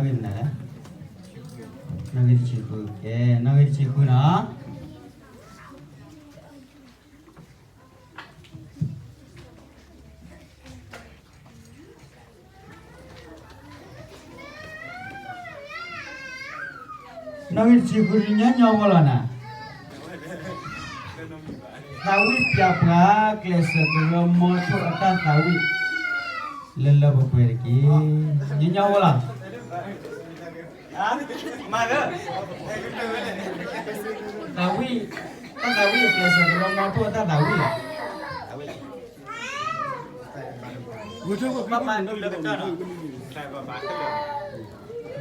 နီၣ်ဂံၢ်တဆံဃု, နီၣ်ဂံၢ်တဆံဃု, ကဲ, နီၣ်ဂံၢ်တဆံဃုနီၤ. နီၣ်ဂံၢ်တဆံဃု ညီညီဖိလီၤနၤ. သးဝံၣ်ပျဲပှၤ ကျဲးစၢးကရၢမီထိၣ်အတၢ်သးဝံၣ် လၢလၢပှဲၤပှဲၤတက့ၢ်. ညီညီဖိလီၤ. သးဝံၣ်, တၢ်သးဝံၣ် ကျဲးစၢးကရၢမီထိၣ်အတၢ်သးဝံၣ်လီၤ. ဝဲထၢၣ်ဘၣ်ပၢ်ပၢ်ဒိၣ်လၢကတၢၢ်လီၤ.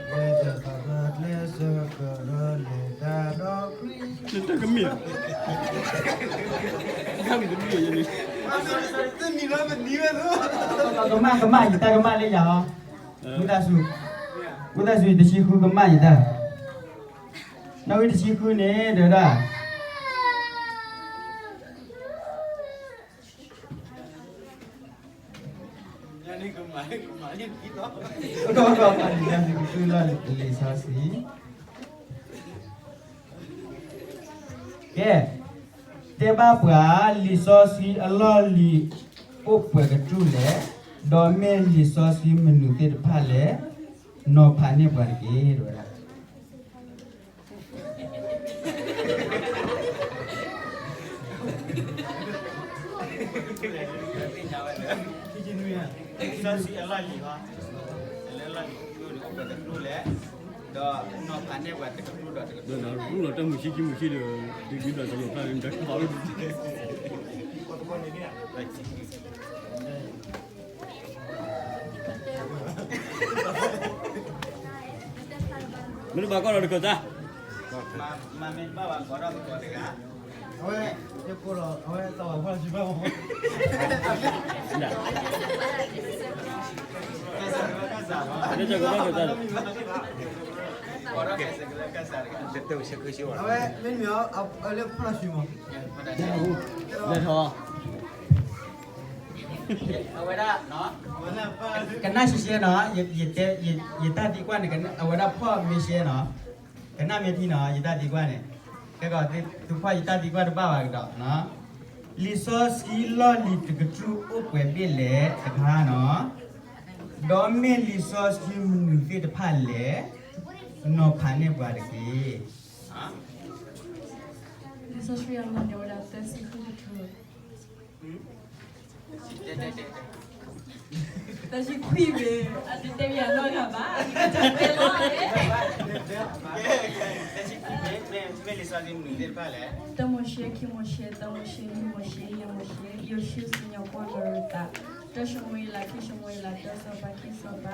ကျဲးစၢးကရၢလဲၤတၢ်ဒီးခရံာ်, နတၢ်ကမ့ၢ်, တၢ်မ့ၢ်တမ့ၢ်ယၤန့ၣ်, ကမၣ် ကမၣ် ယတၢ်ကမၣ်လၢယၤဟီ, ဝံသးစူၤ, ဝံသးစူၤ တဆံဃုကမၣ်ယတၢ်, နီၣ်ဂံၢ်တဆံဃုန့ၣ် တဲဝဲဒၣ် ကီၢ်ကီၢ်ပှၤလံာ်စီဆှံ, ကဲ, တဲဘၣ်ပှၤ လံာ်စီဆှံအလီၢ်လံၤအိၣ်ပှဲၤကတြူၢ်လဲၣ်, ဒီးမ့ၢ်လံာ်စီဆှံမနုၤသ့ၣ်တဖၣ်လဲၣ်, နီၤဖးန့ၢ်ပှၤတက့ၢ် တဲဝဲဒၣ်. လံာ်စီဆှံအလီၢ်လံၤဟီ, လၢလီၢ်လံၤတကတြူၢ်န့ၣ် အိၣ်ပှဲၤကတြူၢ်လဲၣ်, ဒီးနီၤဖးန့ၢ်ပှၤတကတြူၢ်ဒီးတကတြူၢ်, တၢ်မုၢ်ဆံခံမုၢ်ဆံဒီး ဒ်ဒ်ဒီးတၢ်လီၢ်ဖျါန့ၣ် တၢ်ကပာ်ဝဲ မ့ၢ်တဘၣ်ကီၢ်ဒီးတကၢၢ်သး, မ့ၢ်တဘၣ်ဘၣ်ကီၢ်ဒီးတကၢၢ်တဂၤ, အဝဲ, ယကိးလီၤ အဝဲသးဝးဖီၣ်စံးဘၣ်မး, လၢကီၢ်ဒီးတကၢၢ်သး, အဝဲမ့ၢ်မ့ၢ် အလၢဖီၣ်လီၤစံးမး, လဲၤထီၣ် အဝဲဒၣ်, ကနၣ်ရှဲရှဲနီၤ, ယတၢ်သံကွၢ်န့ၣ် အဝဲဒၣ်ဖီၣ်မ့ၢ်ရှဲနီၤ, ကနၣ်မ့ၢ်ထံနီၤ ယတၢ်သံကွၢ်န့ၣ်, ခဲကီးသုဖီၣ်ယတၢ်သံကွၢ်တဘၣ်ဘၣ်ကဒီး, လံာ်စီဆှံလီၢ်လံၤတကတြူၢ်အိၣ်ပှဲၤဘ့ၣ်လဲၣ်တခါနီၤ, ဒီးမ့ၢ်လံာ်စီဆှံမနုၤသ့ၣ်တဖၣ်လဲၣ်, နီၤဖးန့ၢ်ပှၤတက့ၢ်. လံာ်စီဆှံအလီၢ်န့ၣ်ဝဲဒၣ်သၢဆံခွံတကတြူၢ်, သၢဆံခွံဘ့ၣ်, အတတဲဘၣ်အနီၢ်ဂၤဘၣ်, တဲလီၤ, တၢမိၤၡ့, ခံမိၤၡ့, သၢမိၤၡ့, လွံၢ်မိၤၡ့, ယိၤၡူ, စံၣ်ညီၣ်ကွီၢ်, နီၣ်ရူၤသး, တၢၡမူၤအ့လး, ခံၡမူၤအ့လး, တၢစီၤပၤ, ခံစီၤပၤ,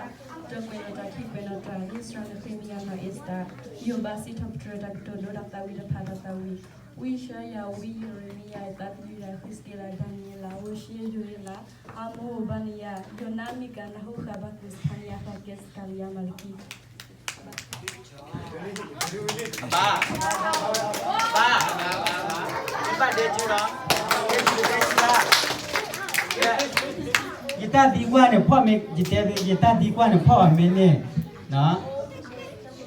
တၢကွဲးနီၣ်တၢ်, ခံကွဲးနီၣ်တၢ်, လံာ်စရ့လး, နဃ့မယၤ, နီၢ်အ့စတၢ်, ယိၤဘး, စံးထီၣ်ပတြၢၤတၢ်ကတိၤဒိ, တၢ်သးဝံၣ်တဖၣ်တၢ်သးဝံၣ်, ဝံယၡါယၤ, ဝံယရမံယၤ, သးပယံၤဒၤ, ဃံးစက့လး, ဒၤနံးယ့လး, ဟိၤၡံယ့, ယိၤအ့လး, အၤမိၤ, အိၤဘၤနယၤ, ယိၤနါ, မံကၤ, နဟူဃၤ, ဘၤကူး, စဖၤနယၤ, ဟၣ်ကဲ, စကၤလံယၤ, မၤလကံ. အဘၣ်, ဘၣ်, ဘၣ်ဒဲကၠူလီၤ, ယတၢ်သံကွၢ်န့ၣ်ဖီၣ်မ့ၢ်, ယတဲသု ယတၢ်သံကွၢ်န့ၣ်ဖီၣ်အီၤမ့ၢ်န့ၣ်,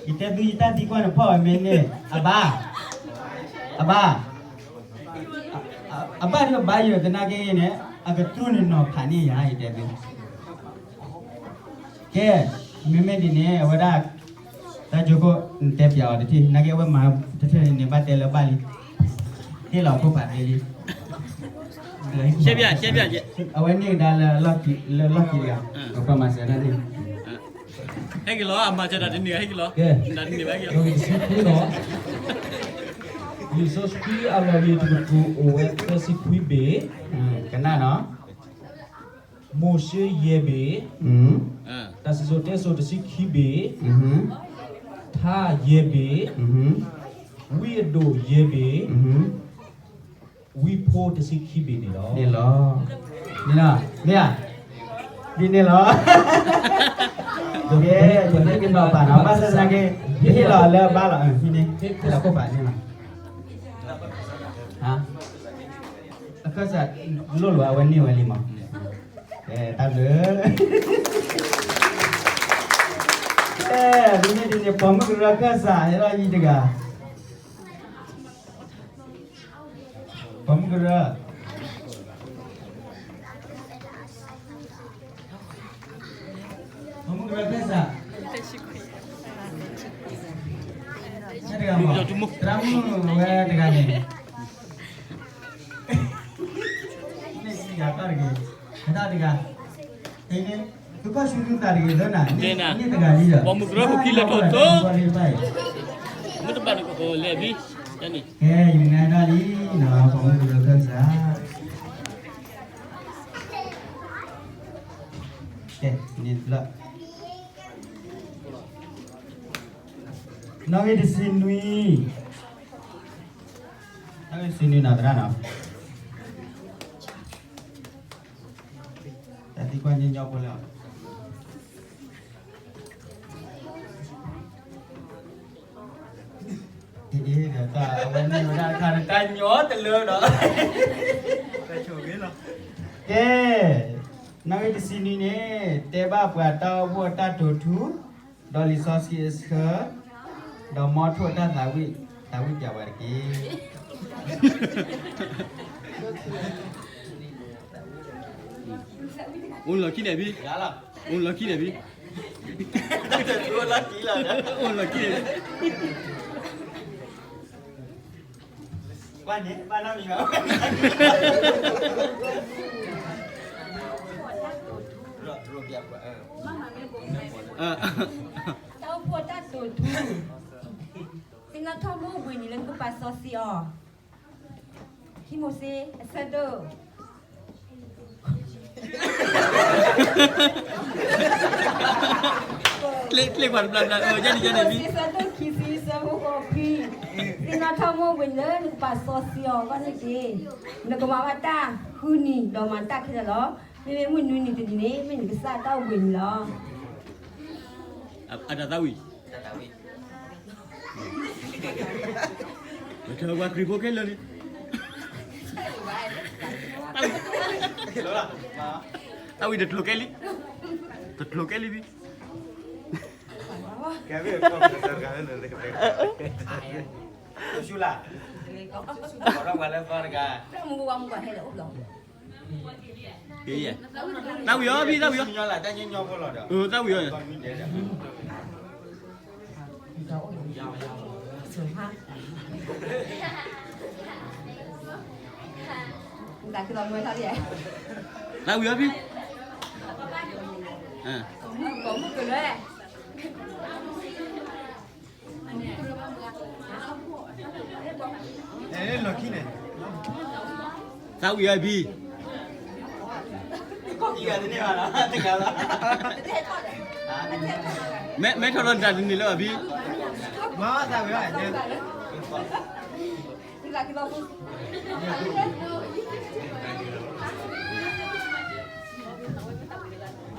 ယတဲသု ယတၢ်သံကွၢ်န့ၣ်ဖီၣ်အီၤမ့ၢ်န့ၣ်, အဘၣ်, အဘၣ်, အဘၣ်ဒီးဘၣ်ယိၤသနာ်က့န့ၣ် အကတြူၢ်န့ၣ်နီၤဖးန့ၢ်ယၤ ယတဲသု ကဲ, မ့မ့ၢ်ဒ်န့ၣ် အဝဲဒၣ်, တၢ်ကၠိခိၣ် နတဲပျးအီၤတထံၣ် နာ်က့အဝဲမၤတထံၣ်န့ၣ် ဘၣ်တဲလၢဘၣ်လံ, ဟ့ၣ်လီၤခိၣ်ဖးသ့လံ, အဝဲန့ၢ်ကဒါလၢလီၢ်ခံတဂၤ, ပမၤစၢၤတၢ်န့ၣ်, ဟဲက့ၤလီၤ အမၤစၢၤတၢ်တန့ၢ် ဟဲက့ၤလီၤ, တန့ၢ်ဘၣ်က့ၤ, လံာ်စီဆှံအလီၢ်လံၤတကတြူၢ်အိၣ်ဝဲသၢဆံခွံဘ့ၣ်, ကနၣ်နီၤ မိၤၡ့ယဲၢ်ဘ့ၣ်, တၢ်စံၣ်စိၤတဲစိၤတဆံခံဘ့ၣ်, ထါယဲၢ်ဘ့ၣ်, ဝံအဒိၣ်ယဲၢ်ဘ့ၣ်, ဝံဖိတဆံခံဘ့ၣ်န့ၣ်လီၤ. န့ၣ်လီၤ. မ့ၢ်ဧါ, ဒ်န့ၣ်လီၤ. ကဲ, ပမ့ၢ်ကနီၤပာ်နီၤ ဘၣ်ဆၣ်သနာ်က့ ပဟ့ၣ်လီၤလၢအဘၣ်လီၤ, ဟံးန့ၢ် ဟ့ၣ်လီၤခိၣ်ဖးန့ၣ်လီၤ. အခၢၣ်စးလိၣ်လီၤ အဝဲန့ၢ်ဝဲလံမး, တၢ်ဘျုး အဲ, မ့မ့ၢ်ဒ်န့ၣ် ပိာ်မုၣ်ကရၢခၢၣ်စး ဟဲလီၤယံၤတဂၤ, ပိာ်မုၣ်ကရၢ, ပိာ်မုၣ်ကရၢခၢၣ်စး, တဂၤမ့ၢ် သရၣ်မုၣ်ဝဲတဂၤန့ၣ် န့ၣ်စံးယၤတၢ်တဂ့ၤ, အတၢ်တဂၤ, န့ၣ် သုကီၢ်ဆူသုသးတဂ့ၤလၢနၤ, န့ၣ်တဂၤလံဒီး ပိာ်မုၣ်ကရၢဖိခံလၢထီၣ်သိ, မ့ၢ်တဘၣ်တကလဲၤဘံ, ကဲ ယမ့ၢ်ဒၣ်လံနီၤ ပိာ်မုၣ်ကရၢခၢၣ်စး, ကဲ န့ၣ်တဖျၢၣ်, နီၣ်ဂံၢ်တဆံနွံ, နီၣ်ဂံၢ်တဆံနွံနီၤ သရၣ်နီၤ, တၢ်သံကွၢ်ညီညီဖိလၢ အဝဲန့ၣ်ဝဲဒၣ်တၢ်ညီတလၢဒီး, ကဲ, နီၣ်ဂံၢ်တဆံနွံန့ၣ် တဲဘၣ်ပှၤတၢ်အိၣ်ဖှိၣ်အတၢ်တိာ်ထူ, ဒီးလံာ်စီဆှံအဆၢ, ဒီးမီထိၣ်အတၢ်သးဝံၣ်, သးဝံၣ်ပျဲဝဲတက့ၢ်. အိၣ်လီၤခံန့ၣ်ဘံ, အိၣ်လီၤခံန့ၣ်ဘံ, အိၣ်လီၤခံန့ၣ်ဘံ, ကွၢ်န့ၣ် ဘၣ်နီတမံၤဘၣ်, တၢ်အိၣ်ဖှိၣ်တၢ်တိာ်ထူ, သ့ၣ်နီၣ်ထီၣ်မူဝ့ၢ်နံၤလၢနကပာ်စီဆှံအီၤ, ခံမိၤၡ့ အဆၢဒိၣ် ကျ့ ကျ့ကွၢ်တဘျီဘျီ, ယဲန့ၣ် ယဲန့ၣ်ဘံ, ခံမိၤၡ့ အဆၢဒိၣ်ခံဆံ အဆၢဖိဃိးခွံ, သ့ၣ်နီၣ်ထီၣ်မူဝ့ၢ်နံၤလၢနကပာ်စီဆှံအီၤအဂီၢ်န့ၣ်တက့ၢ်. နကမၤဘၣ်တၢ်ဃုနံၤ ဒီးမၤတၢ်ခဲလၢာ်လီၤ. မ့မ့ၢ်မုၢ်နွံနံၤတနံၤန့ၣ် မ့ၢ်နကစၢ်တၢ်အိၣ်ဘှံးနံၤလီၤ. အတၢ်သးဝံၣ်, ပှၤခရံာ်ဖိခဲလၢာ်န့ၣ်, သးဝံၣ်တကျိၤကဲလံ, တကျိၤကဲလံဘံ, ကဲ, သးဝံၣ်အီၤဘံ, သးဝံၣ်အီၤ, သးဝံၣ်အီၤ, သးဝံၣ်အီၤဘံ, သးဝံၣ်အီၤဘံ, မဲထီၣ်လီၤတၢ်တန့ၢ်လၢၤဘံ,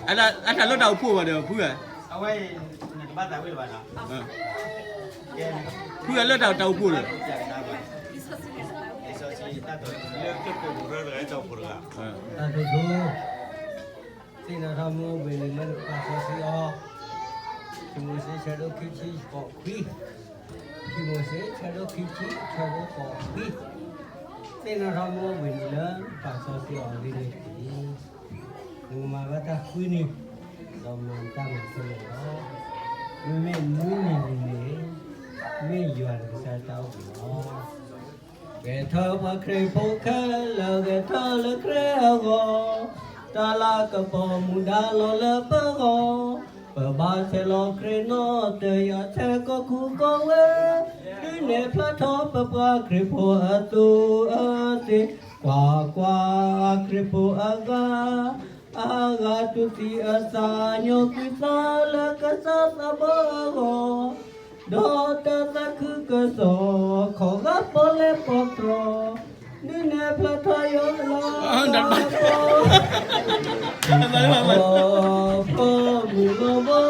အတၢ်လၢတၢ်အိၣ်ဖှိၣ်ဘၣ်ဒီး ဖုဧါ, ဖုဧါလၢတၢ်အိၣ်ဖှိၣ်ဒီး တၢ်တိာ်ထူ, သ့ၣ်နီၣ်ထီၣ်မူဝ့ၢ်နံၤလၢနကပာ်စီဆှံအီၤ, ခံမိၤၡ့ ဆၢဒိၣ်ခံဆံ ဃိးခွံ, ခံမိၤၡ့ ဆၢဒိၣ်ခံဆံ ဆၢဖိဃိးခွံ, သ့ၣ်နီၣ်ထီၣ်မူဝ့ၢ်နံၤလၢနကပာ်စီဆှံအီၤအဂ့ၢ်န့ၣ်တက့ၢ်. နကမၤဘၣ်တၢ်ဃုနံၤ, ဒီးမၤတၢ်မၤခဲလၢာ်လီၤ. မ့မ့ၢ်မုၢ်နံၤတနံၤန့ၣ် မ့ၢ်ယွၤနကစၢ်တၢ်အိၣ်ဘှံးလီၤ. ဂဲၤထၢၣ်ပှၤခရံာ်ဖိခဲလၢာ် ဂဲၤထၢၣ်လၢခရံာ်အဂီၢ်, တၢ်လၤကပီၤမူဒါလီၤလၢပဂီၢ်, ပဘၣ်ဆဲးလီၤခရံာ်နီၢ်တယၢ်ဆဲးကိးခူကိးဝ့ၢ်, ဒုးနဲၣ်ဖျါထီၣ်ပပှၤခရံာ်ဖိအသိအသ့, ကွၢ်ကွၢ်, ခရံာ်ဖိအဂၤ, အဂၤတူၢ်သံအသးညီကွံာ်သးလၢကစၢ်သးဘီအဂီၢ်, ဒီးတၢ်သးခုကစီၣ် ခီၣ်ဂာ်ပီလဲၣ်ပီတြီ, ဒုးနဲၣ်ဖျါထီၣ်ယွၤလၢ ဖိမုၣ်လီၤဘီ,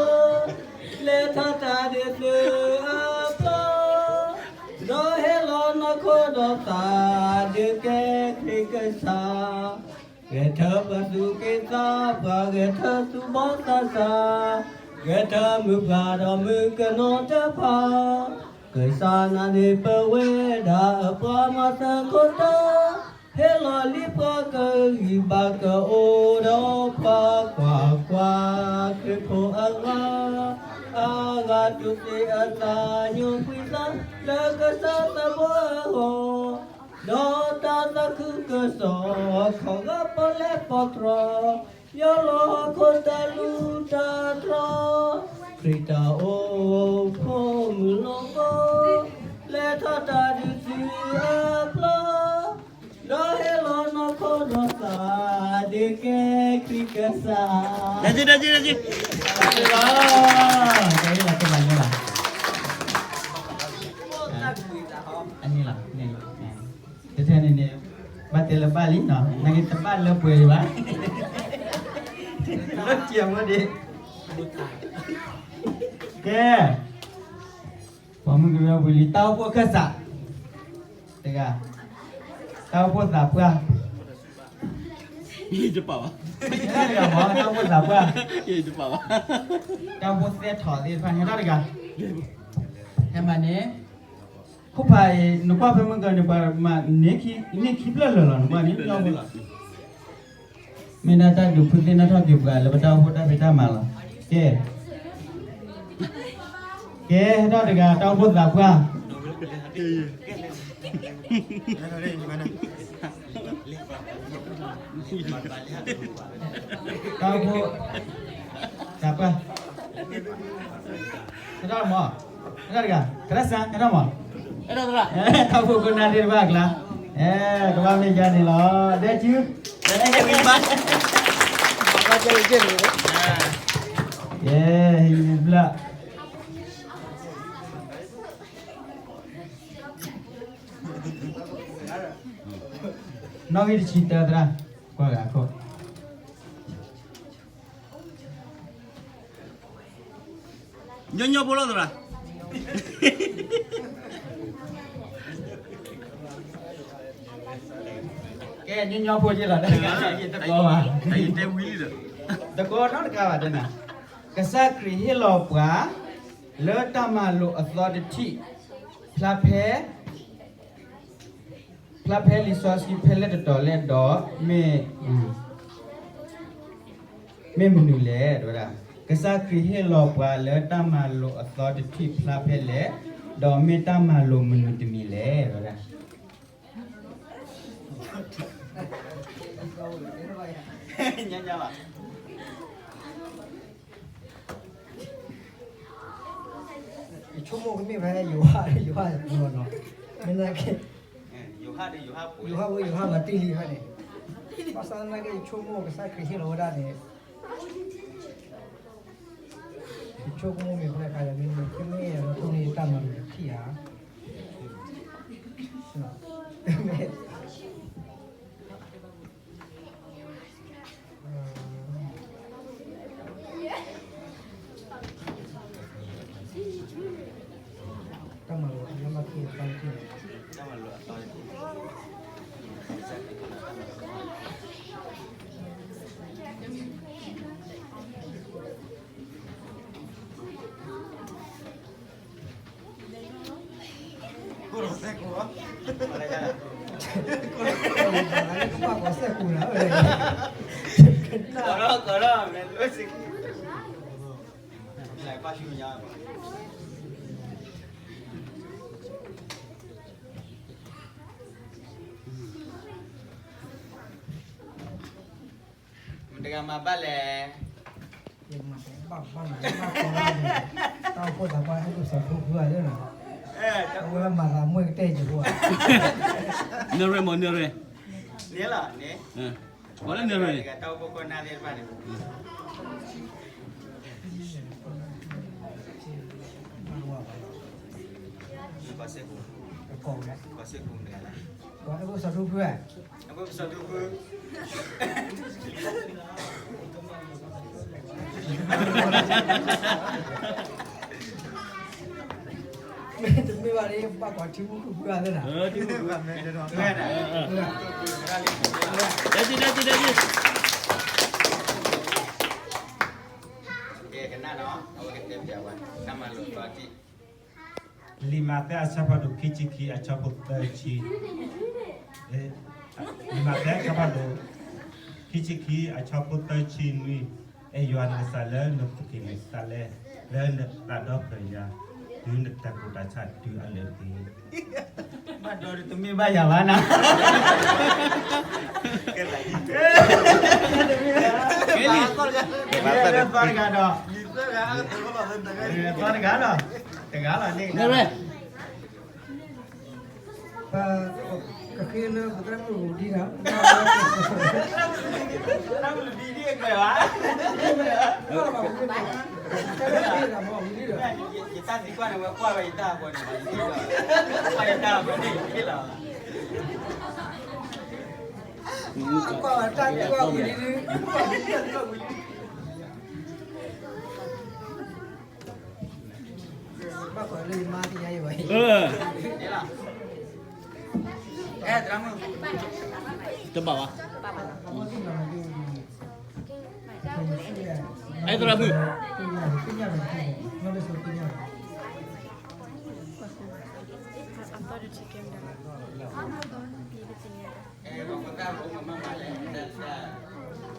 လဲၤထီၣ်တၢ်ဒုးသုးအပျီ, ဒီးဟဲလီၤနီၢ်ခိဒီးသးဒုးကဲခရံာ်ကစၢ်, ဂဲၤထၢၣ်ပှၤသူၣ်က့သးပှၢ် ဂဲၤထၢၣ်သူၣ်ဘီသးစၢ်, ကဲထီၣ်မုၢ်ပှၤဒီးမုၢ်ကနီၤတဖၣ်, ကစၢ်နၤန့ၣ်ပဝဲဒၣ်အပှၤမၤသကိးတၢ်, ဟ့ၣ်လီၤလံပှၤကဂံၢ်ဘါကအိၣ်ဒီးပှၤကွၢ်ကွၢ်, ခရံာ်ဖိအဂၤ, အဂၤတူၢ်သ့အသးညိကွံာ်သး, လၢကစၢ်သးဘိအဂီၢ်, ဒီးတၢ်သးခုကစီၣ်, ခီဂာ်ပီၣ်လဲၣ်ပီၣ်တြီၤ, ယီၢ်လီၤဟီၣ်ခိၣ်တၢ်လူၢ်တၢ်တြီၤ, ခရံာ်တၢ်အိၣ်ဖှိၣ်မုၢ်လီၤကီ, လဲၤထီၣ်တၢ်ဒုးသုးအဖျၢၣ်, ဒီးဟ့ၣ်လီၤနီၢ်ခိဒီးသး, ဒုးကဲခရံာ်ကစၢ်, တၢ်လီၤ, တၢ်လီၤ, တၢ်လီၤ, အန့ၣ်လီၤ, တထဲန့ၣ်န့ၣ်, ဘၣ်တဲလၢဘၣ်လံနီၤ, နာ်က့တဘၣ်လၢပှဲၤဒံးဘၣ်, လၢတံၤမ့ၢ်ဒံး, ကဲ, ပှၤမုၢ်ကရၢဝံၤလံ တၢ်အိၣ်ဖှိၣ်အခၢၣ်စး, တဂၤ, တၢ်အိၣ်ဖှိၣ်သးပှၢ်, တဂၤမ့ၢ် တၢ်အိၣ်ဖှိၣ်သးပှၢ်, တၢ်အိၣ်ဖှိၣ်သဲထီၣ်သ့ၣ်တဖၣ် ဟဲထီၣ်တဂၤ, ဟဲမးန့ၣ်, ခိၣ်ဖးအံၤ နကွၢ်ဖဲမုၢ်ဂီၤန့ၣ် ပှၤမၤန့ၢ်ခံဖျၢၣ်လၢာ်လီၤ နကွၢ်န့ၣ် မ့ၢ်ဒၣ်တၢ်ဒုးဖုသ့ၣ်နီၣ်ထီၣ်က့ၤပှၤလၢပတၢ်အိၣ်ဖှိၣ်တၢ်ဖံးတၢ်မၤလီၤ. ကဲ, ကဲ ဟဲထီၣ်တဂၤ တၢ်အိၣ်ဖှိၣ်သးပှၢ်, တၢ်အိၣ်ဖှိၣ်သးပှၢ်, ဟဲထီၣ်မး, ဟဲထီၣ်တဂၤ, သရၣ်စၢ် ဟဲထီၣ်မး, တၢ်အိၣ်ဖှိၣ်ခိၣ်နၢ်သ့ၣ်တဖၣ်အကျါ, ကဘၣ်မ့ၢ်ယါန့ၣ်လီၤ, ဒဲကၠူ, ကဲ, ဟံးန့ၢ်ဘျၢၣ် နီၣ်ဂံၢ်တဆံတၢသရၣ်, ကွၢ်ဂၤခိၣ်, ညီညီဖိလီၤသရၣ်, ကဲ ညီညီဖိယ့ၢ်လီၤ, တကီဘၣ်, တကီနီတကါဘၣ်တဲနၤ, ကစၢ်ခရံာ်ဟ့ၣ်လီၤပှၤ လၢတၢ်မၤလိာ်အသီတထံၣ်, ဖျါဖဲ ဖျါဖဲလံာ်စီဆှံဖဲလဲၣ်တတီၤလဲၣ်ဒီး မ့ၢ်, မ့ၢ်မနုၤလဲၣ် တဲဝဲဒၣ်, ကစၢ်ခရံာ်ဟ့ၣ်လီၤပှၤလၢတၢ်မၤလိာ်အသီတထံၣ်ဖျါဖဲလဲၣ်, ဒီးမ့ၢ်တၢ်မၤလိာ်မနုၤတမံၤလဲၣ် တဲဝဲဒၣ်. ယဆိကမိၣ်ကမ့ၢ်ဖဲယိၤဟၣ်, ယိၤဟၣ်ပူၤလီၤနီၤ, မ့ၢ်နာ်က့, ယိၤဟၣ်, ယိၤဟၣ်မၤတံၢ်လံဖဲန့ၣ်, ဘၣ်ဆၣ်သနာ်က့ ယဆိကမိၣ်ကစၢ်ခရံာ်ဟ့ၣ်လီၤဝဲဒၣ်န့ၣ်, ယဆိကမိၣ်မ့ၢ်ဖဲလဲၣ်ခါလဲၣ်, မ့မ့ၢ်ကမ့ၢ်ယၤဒီး ထိၣ်န့ၢ်တၢ်မၤလိာ်တထံၣ်ဧါ. တၢ်မၤလိာ်အလီၢ်လီၢ်ခံအသီတထံၣ်န့ၣ်, ကိးစဲးကိး, ကိးစဲးကိးလီၤ, ကိးလီၤ, မ့ၢ်လၢစ့ၢ်ကီး, မတၤတဂၤမၤဘၣ်လဲၣ်. ယမၤဘၣ်ဘၣ်မး, ဘၣ်ကီဘၣ်န့ၣ်, တၢ်အိၣ်ဖှိၣ်သးပှၢ် အဲၣ်ဒိးစီၤထူဖုဧါ, အဝဲမၤသး မွဲၢ်ကတဲာ်ကၠိဖိဧါ. နရဲၣ်မး နရဲၣ်, န့ၣ်လီၤန့ၣ်, ပှၤလၢနရဲၣ်န့ၣ်, တၢ်အိၣ်ဖှိၣ်ကိးနၢ်သ့ၣ်တဖၣ်န့ၣ်, ပှၤစ့ၢ်ကီး, ပှၤစ့ၢ်ကီးမတၤတဂၤလဲၣ်. ပှၤအဲၣ်ဒိးစီၤထူဖုဧါ. အဝဲပစီၤထူဖု, တမ့ၢ်ဘၣ်န့ၣ် ဘၣ်ကွၢ်ထံမူခိၣ်ဖုဧါသ့ၣ်နၤ, ကဲ, ကဲ, ကဲ, အဝဲကတဲပျးဝဲ တၢ်မၤလိာ်သီတံၢ် လံာ်မးသဲအဆၢဖးဒိၣ်ခံဆံခံအဆၢဖိသၢဆံ, လံာ်မးသဲအဆၢဖးဒိၣ်ခံဆံခံအဆၢဖိသၢဆံနွံ, အဲၣ်ယွၤနကစၢ်လၢနသးကံၢ်နကသးလဲ, လၢနသးဒီဖျၢၣ်ညါ, တုၤနတၢ်ကူၣ်တၢ်ဆးတုၤအလၢာ်တက့ၢ်. ဘၣ်ဒီးတမ့ၢ်ဘၣ်ယၤဘၣ်နၤ, သီတဂၤဒီး, သီတဂၤဒီး, တဂၤလီၤန့ၣ် ပကဃ့လၢပသရၣ်မုၣ်ဒံးဒီး, သရၣ်မုၣ်ဒံးဒံးအကွဲးဘၣ်, ယတၢ်သံကွၢ်န့ၣ် ဝဲကွၢ်ဝဲယတၢ်အဃိန့ၣ်, ကွၢ်ယတၢ်အဃိန့ၣ်လီၤ. ကွၢ်ဝဲတၢ်သံကွၢ်ဝံၤလံ, ဘၣ်ဃးလၢယမါသ့ၣ်ညါယဘၣ်, အဲ သရၣ်မုၣ်, တဘၣ်ဘၣ်, အဲ သရၣ်မုၣ်, သ့ၣ်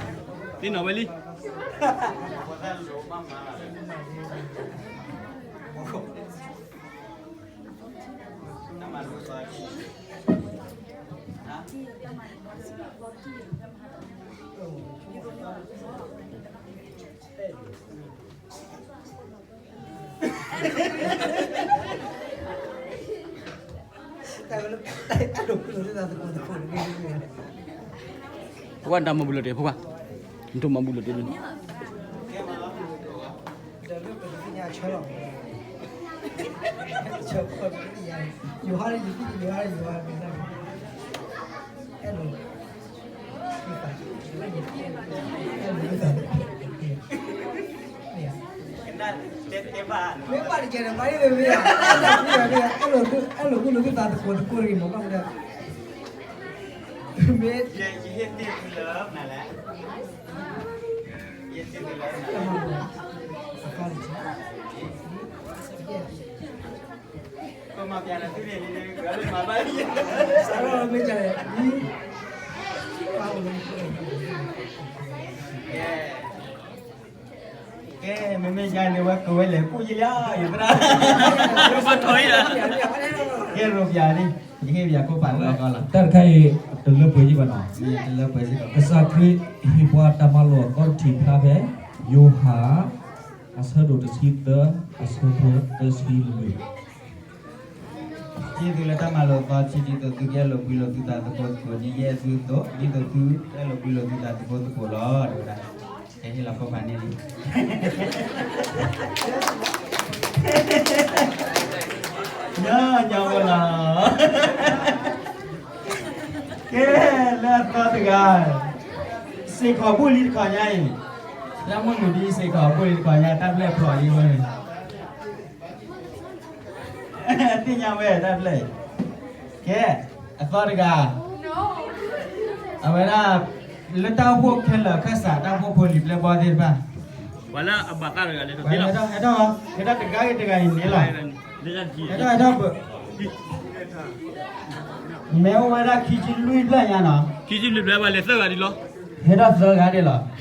နီၣ်ဝဲလံ. ဖိခွါ နတၢ်မၤဘူၣ်လီၤတ့ၢ် ဖိခွါ, နတၢ်မၤဘူၣ်လီၤတ့ၢ်န့ၣ်, မ့ၢ်ပာ်တကဲးန့ၣ် မၤအံၤမ့ၢ်မ့ၢ်, အဲၣ်လိာ်ကွံလိာ်သုသးသကိးသကိးတဂ့ၤမး ဘၣ်မနုၤ, မ့ၢ်, ကဲ မ့မ့ၢ်ယၤန့ၣ် ဝဲကဝဲလဲၤကူၣ်ယလံ, ယသရၣ်, ကဲ ရိပျးန့ၣ် ယဟ့ၣ်ပျးခိၣ်ပာ်လီၤကီလီၤ, တၢ်တခါအံၤ တလၢပှဲၤယံၣ်ဘၣ်နီၤ, တလၢပှဲၤယံၣ်ဘၣ်, ကစၢ်ခရံာ်ဟ့ၣ်ပှၤတၢ်မၤလိာ်အသီတထံၣ်ဖျါဖဲ ယိၤဟၣ် အဆၢဒိၣ်တဆံသၢ အဆၢဖိသၢဆံလွံၢ် တံၤသုလၢတၢ်မၤလိာ်သီတထံၣ် ဒ်သိးသုကအဲၣ်လိာ်ကွံလိာ်သုသးသကိးသကိး ဒ်ယဲၢ်သုသိး ဒ်သိးသုအဲၣ်လိာ်ကွံလိာ်သုသးသကိးသကိးလီၤ တဝဲဒၣ်, ကဟ့ၣ်လီၤခိၣ်ဖးန့ၣ်လံ, ညီညီဖိလီၤ, ကဲ လၢအသီတဂၤ, စ့ၢ်ကီးဘူၣ်လံတခီညါအံၤ, လၢမုၢ်နုာ်ဒ်စ့ၢ်ကီးဘူၣ်လံတခီညါ တၢ်ဖျဲၣ်ဖျိးလံဝဲန့ၣ် သ့ၣ်ညါဝဲတၢ်ဖျဲၣ်အံၤ, ကဲ, အသီတဂၤ, အဝဲဒၣ်, လၢတၢ်အိၣ်ဖှိၣ်ခဲလၢာ်အခၢၣ်စး တၢ်အိၣ်ဖှိၣ်ဖိလံၤပျဲၢ်ဘီသ့ၣ်တဖၣ်, ပှၤလၢအဘၣ်သးတဂၤလဲၣ်, ဟဲထီၣ်, ဟဲထီၣ်, ဟဲထီၣ်တဂၤဂ့ၤတဂၤအံၤန့ၣ်လီၤ, ဟဲထီၣ်, ဟဲထီၣ်, မ့ၢ်အိၣ်ဝဲဒၣ်ခံဆံလွံၢ်ဖျၢၣ်ညါနီၤ, ခံဆံလွံၢ်ဖျၢၣ်ဘၣ်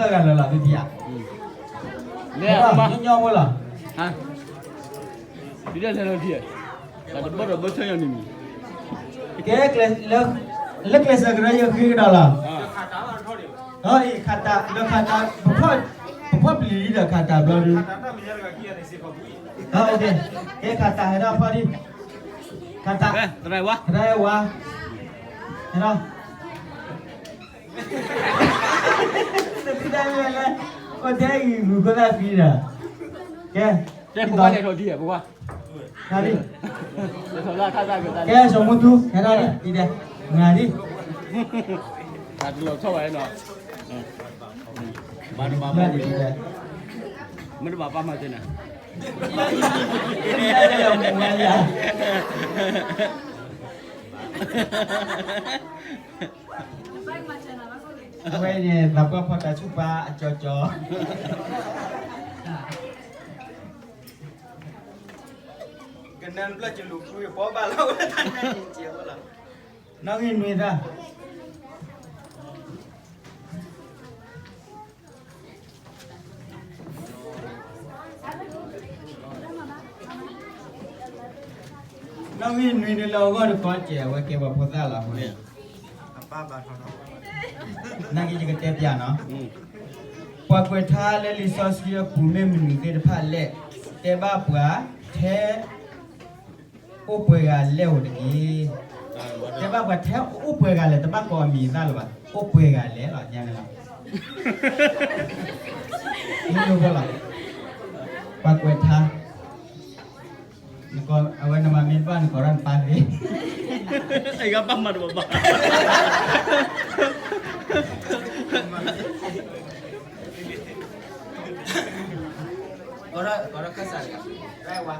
လဲၤသၢဂၤဒ်လီၤ, ဟဲထီၣ်သၢဂၤဒ်လီၤ, ဟဲထီၣ်သၢဂၤန့ၣ်သၢဂၤလၢာ်လီၤ သုထံၣ်ဧါ, ဟဲထီၣ်ညီညီဖိလီၤ ဒ်လဲၣ်လီၤဒ်, တၢ်တဘၣ်ဒီးဘၢဆၢညါန့ၣ်မံၤ, ကဲ, လၢကျဲးစၢးကရၢယဃ့ကဒီးလီၤ, ခးတၢ်, ဒီးခးတၢ်, ပဖီၣ်ပျံၤလံဒီးခးတၢ်ဘျီဒုး, ကဲခးတၢ်ဟဲထီၣ်ဖီဒံး, ခးတၢ်, သရၣ်ဝါ, သရၣ်ဝါ, ဟဲထီၣ် တၢ်မ့ၢ်လဲၣ်, အိၣ်ထဲအံၤဂုၤခိၣ်သၣ်ဖံဒီး, ကဲ, တဲဖိခွါလဲၤထီၣ်ဒံးဧါ ဖိခွါ, ခါဒံး, ကဲ စီၤမူတူ ဟဲထီၣ်ဒံး, ဒ်လဲၣ်, မၤဒံး, တၢ်တလီၤဆီဘၣ်နီၤ, မၤတဘၣ်ဘၣ်, မ့ၢ်တဘၣ်ပၢ်မၤတ့ၢ်နၤ မၤယၤ, မၤယၤ အဝဲန့ၣ် သးပှၢ်ဖီတၢ်ဆူၣ်ပာ်အကၠီကၠီ, ကနၢ်ပျၢ်ကလူၤဖုပီဘၣ်လီၤဝဲတၢ်န့ၣ်, နီၣ်ဂံၢ်နွံသၢ နီၣ်ဂံၢ်နွံန့ၣ်လၢအဂီၢ်တခီကဲး အဝဲကဲပှၤဖိသၣ်လီၤအဃိန့ၣ်, နာ်က့ယကတဲပျးနီၤ, ပှၤကွဲးထါလၢလံာ်စီဆှံအပူၤမ့ၢ်မနုၤသ့ၣ်တဖၣ်လဲၣ်, တဲဘၣ်ပှၤထဲ အိၣ်ပှဲၤဂၤလဲၣ်ဧိၤတက့ၢ်. တဲဘၣ်ပှၤထဲအိၣ်ပှဲၤဂၤလဲၣ်, တဘၣ်ကိးအမံၤအသၣ်လၢၤဘၣ်, အိၣ်ပှဲၤဂၤလဲၣ်လီၤ, ညါန့ၣ်လီၤ. မ့ၢ်လီၤ, ပှၤကွဲးထါ, အဝဲနမၤမ့ၢ်တဘၣ်နကိးထီၣ်နပၢ်သ့, အဂၤပၢ်မၤတဘၣ်ဘၣ်. ကီးထီၣ်ကစၢ်တဂၤ, ဟ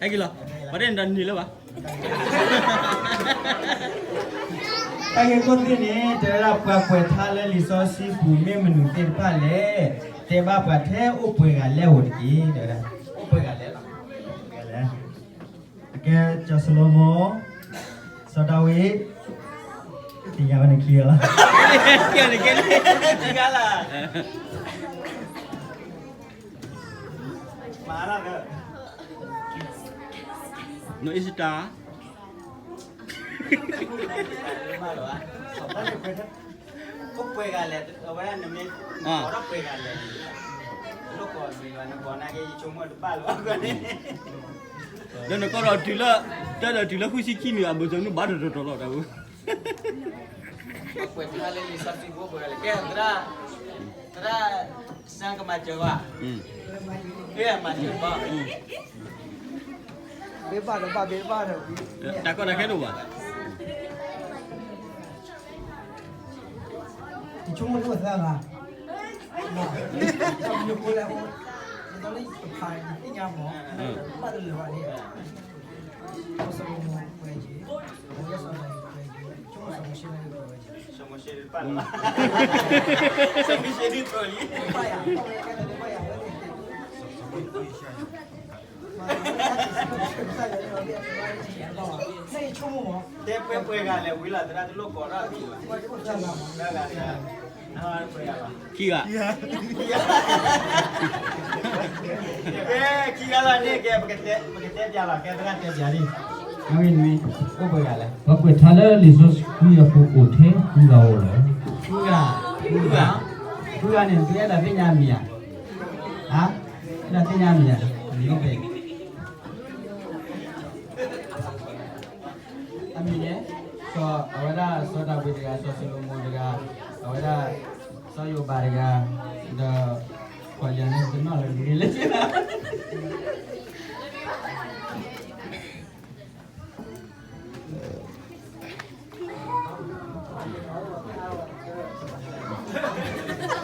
ဲက့ၤလီၤ, ပှၤတဲနတၢ်နံၤလၢၤဘၣ်. တၢ်ဂ့ၢ်ခိၣ်သ့ၣ်န့ၣ် တဲဝဲဒၣ်ပှၤကွဲးထါလၢလံာ်စီဆှံပူၤမ့ၢ်မနုၤသ့ၣ်တဖၣ်လဲၣ်, တဲဘၣ်ပှၤထဲအိၣ်ပှဲၤဂၤလဲၣ်ဧိၤတက့ၢ်, တဲဝဲဒၣ်, အိၣ်ပှဲၤဂၤလဲၣ်လီၤ. အကဲ စီၤၡလိၤမိၣ်, စီၤဒၤဝံး, သ့ၣ်ညါဝဲန့ၣ်ခံဂၤလီၤ, ခံဂၤလီၤ, နီၢ်အ့စတၢ် အိၣ်ပှဲၤဂၤလဲၣ်, အဝဲဒၣ်နမ့ၢ်, နကိးမံၤဘၣ် နကိးနာ်က့ ယဆိကမိၣ်တဘၣ်လၢၤဘၣ်န့ၣ်, ဒီးနကိးဒီးတုၤလၢ, တၢ်ဒီးတုၤလၢဃုဆံခံနံၣ် အဘၢၣ်စၢၤနုၢ်ဘၣ်တတီၤတီၤလီၤ တၢ်ဝဲ ပှၤကွဲးထါလၢလံာ်စီဆှံပူၤအိၣ်ပှဲၤဂၤလဲၣ်, ကဲသရၣ်, သရၣ်စၢကမၤစၢၤဘၣ်, မၤစၢၤဘၣ်, ဘၣ်ဒီးဘၣ်ဘၣ်ဒီး, တၢ်ကီတၢ်ခဲဒိၣ်ဘၣ်. ယဆိကမိၣ်တအိၣ်သၢဂၤ, ယသးလၢယကဖးယသ့ၣ်ညါမး, ဘၣ်တလၢာ်ဘၣ်န့ၣ်, စီၤၡလိၤမိၣ်ကွဲးက့ၤ, စီၤဒၤဝံးကွဲးက့ၤ, ဆိကမိၣ်စီၤမိၤၡ့လၢကွဲးဝဲက့ၤ, စီၤမိၤၡ့တဘၣ်လၢၤဘၣ်, စီၤမိၤၡ့ဒ်သိးလံ, ဘၣ်ယၤ, တဲပှဲၤပှဲၤဂၤလဲၣ်ဝံၤလီၤ သရၣ်တလိၣ်ကိးထီၣ်အမံၤဘၣ်, ခံဂၤ, ကဲ ခံဂၤလီၤန့ၣ် ကဲ ပကတဲပျးလီၤ ကဲသရၣ်တဲပျးလံ, နွံနွံ အိၣ်ပှဲၤဂၤလဲၣ်, ပှၤကွဲးထါလၢလံာ်စီဆှံအပူၤအိၣ်ထဲဃုဂၤဧိၤလီၤ, ဃုဂၤ, ဃုဂၤန့ၣ် သုအဲၣ်ဒိးသ့ၣ်ညါအမံၤဧါ, ဟါ, အဲၣ်ဒိးသ့ၣ်ညါအမံၤဧါ, မံၤအိၣ်ဖဲ အမံၤန့ၣ်, စီၤ, အဝဲဒၣ်စီၤဒၤဝံးတဂၤ, စီၤၡလိၤမိၣ်တဂၤ, အဝဲဒၣ် စီၤယိၤဘးတဂၤ, ဒီး ပှၤယၤန့ၣ်တနီၣ်လၢၤလံလၢ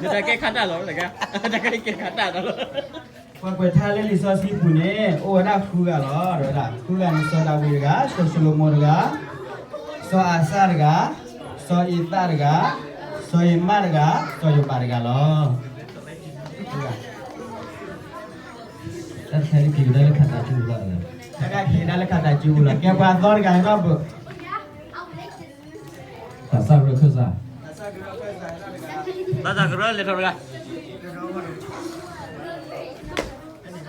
နတၢ်ကဲခါတၢ်လီၤ, တၢ်ကဲခါတၢ်လီၤ. ပှၤကွဲးထါလၢလံာ်စီဆှံပူၤန့ၣ် အိၣ်ဝဲဒၣ်ဃုဂၤလီၤ, ဒီးဝဲဒၣ် ဃုဂၤန့ၣ် စီၤဒၤဝံးတဂၤ, စီၤၡလိၤမိၣ်တဂၤ, စီၤအၤစၢ်တဂၤ, စီၤအံသၣ်တဂၤ, စီၤအံမၣ်တဂၤ, စီၤယိၤဘးတဂၤလီၤ. တၢ်တခါအံၤက့ၤကဒါလၢခးတၢ်စုပူၤလီၤ, တၢ်တခါက့ၤကဒါလၢခးတၢ်စုပူၤလီၤ, ကဲပှၤသီတဂၤဟဲထီၣ်ဘၣ် သးစၢ်ကရၢခၢၣ်စး, သးစၢ်ကရၢလဲၤထီၣ်တဂၤ,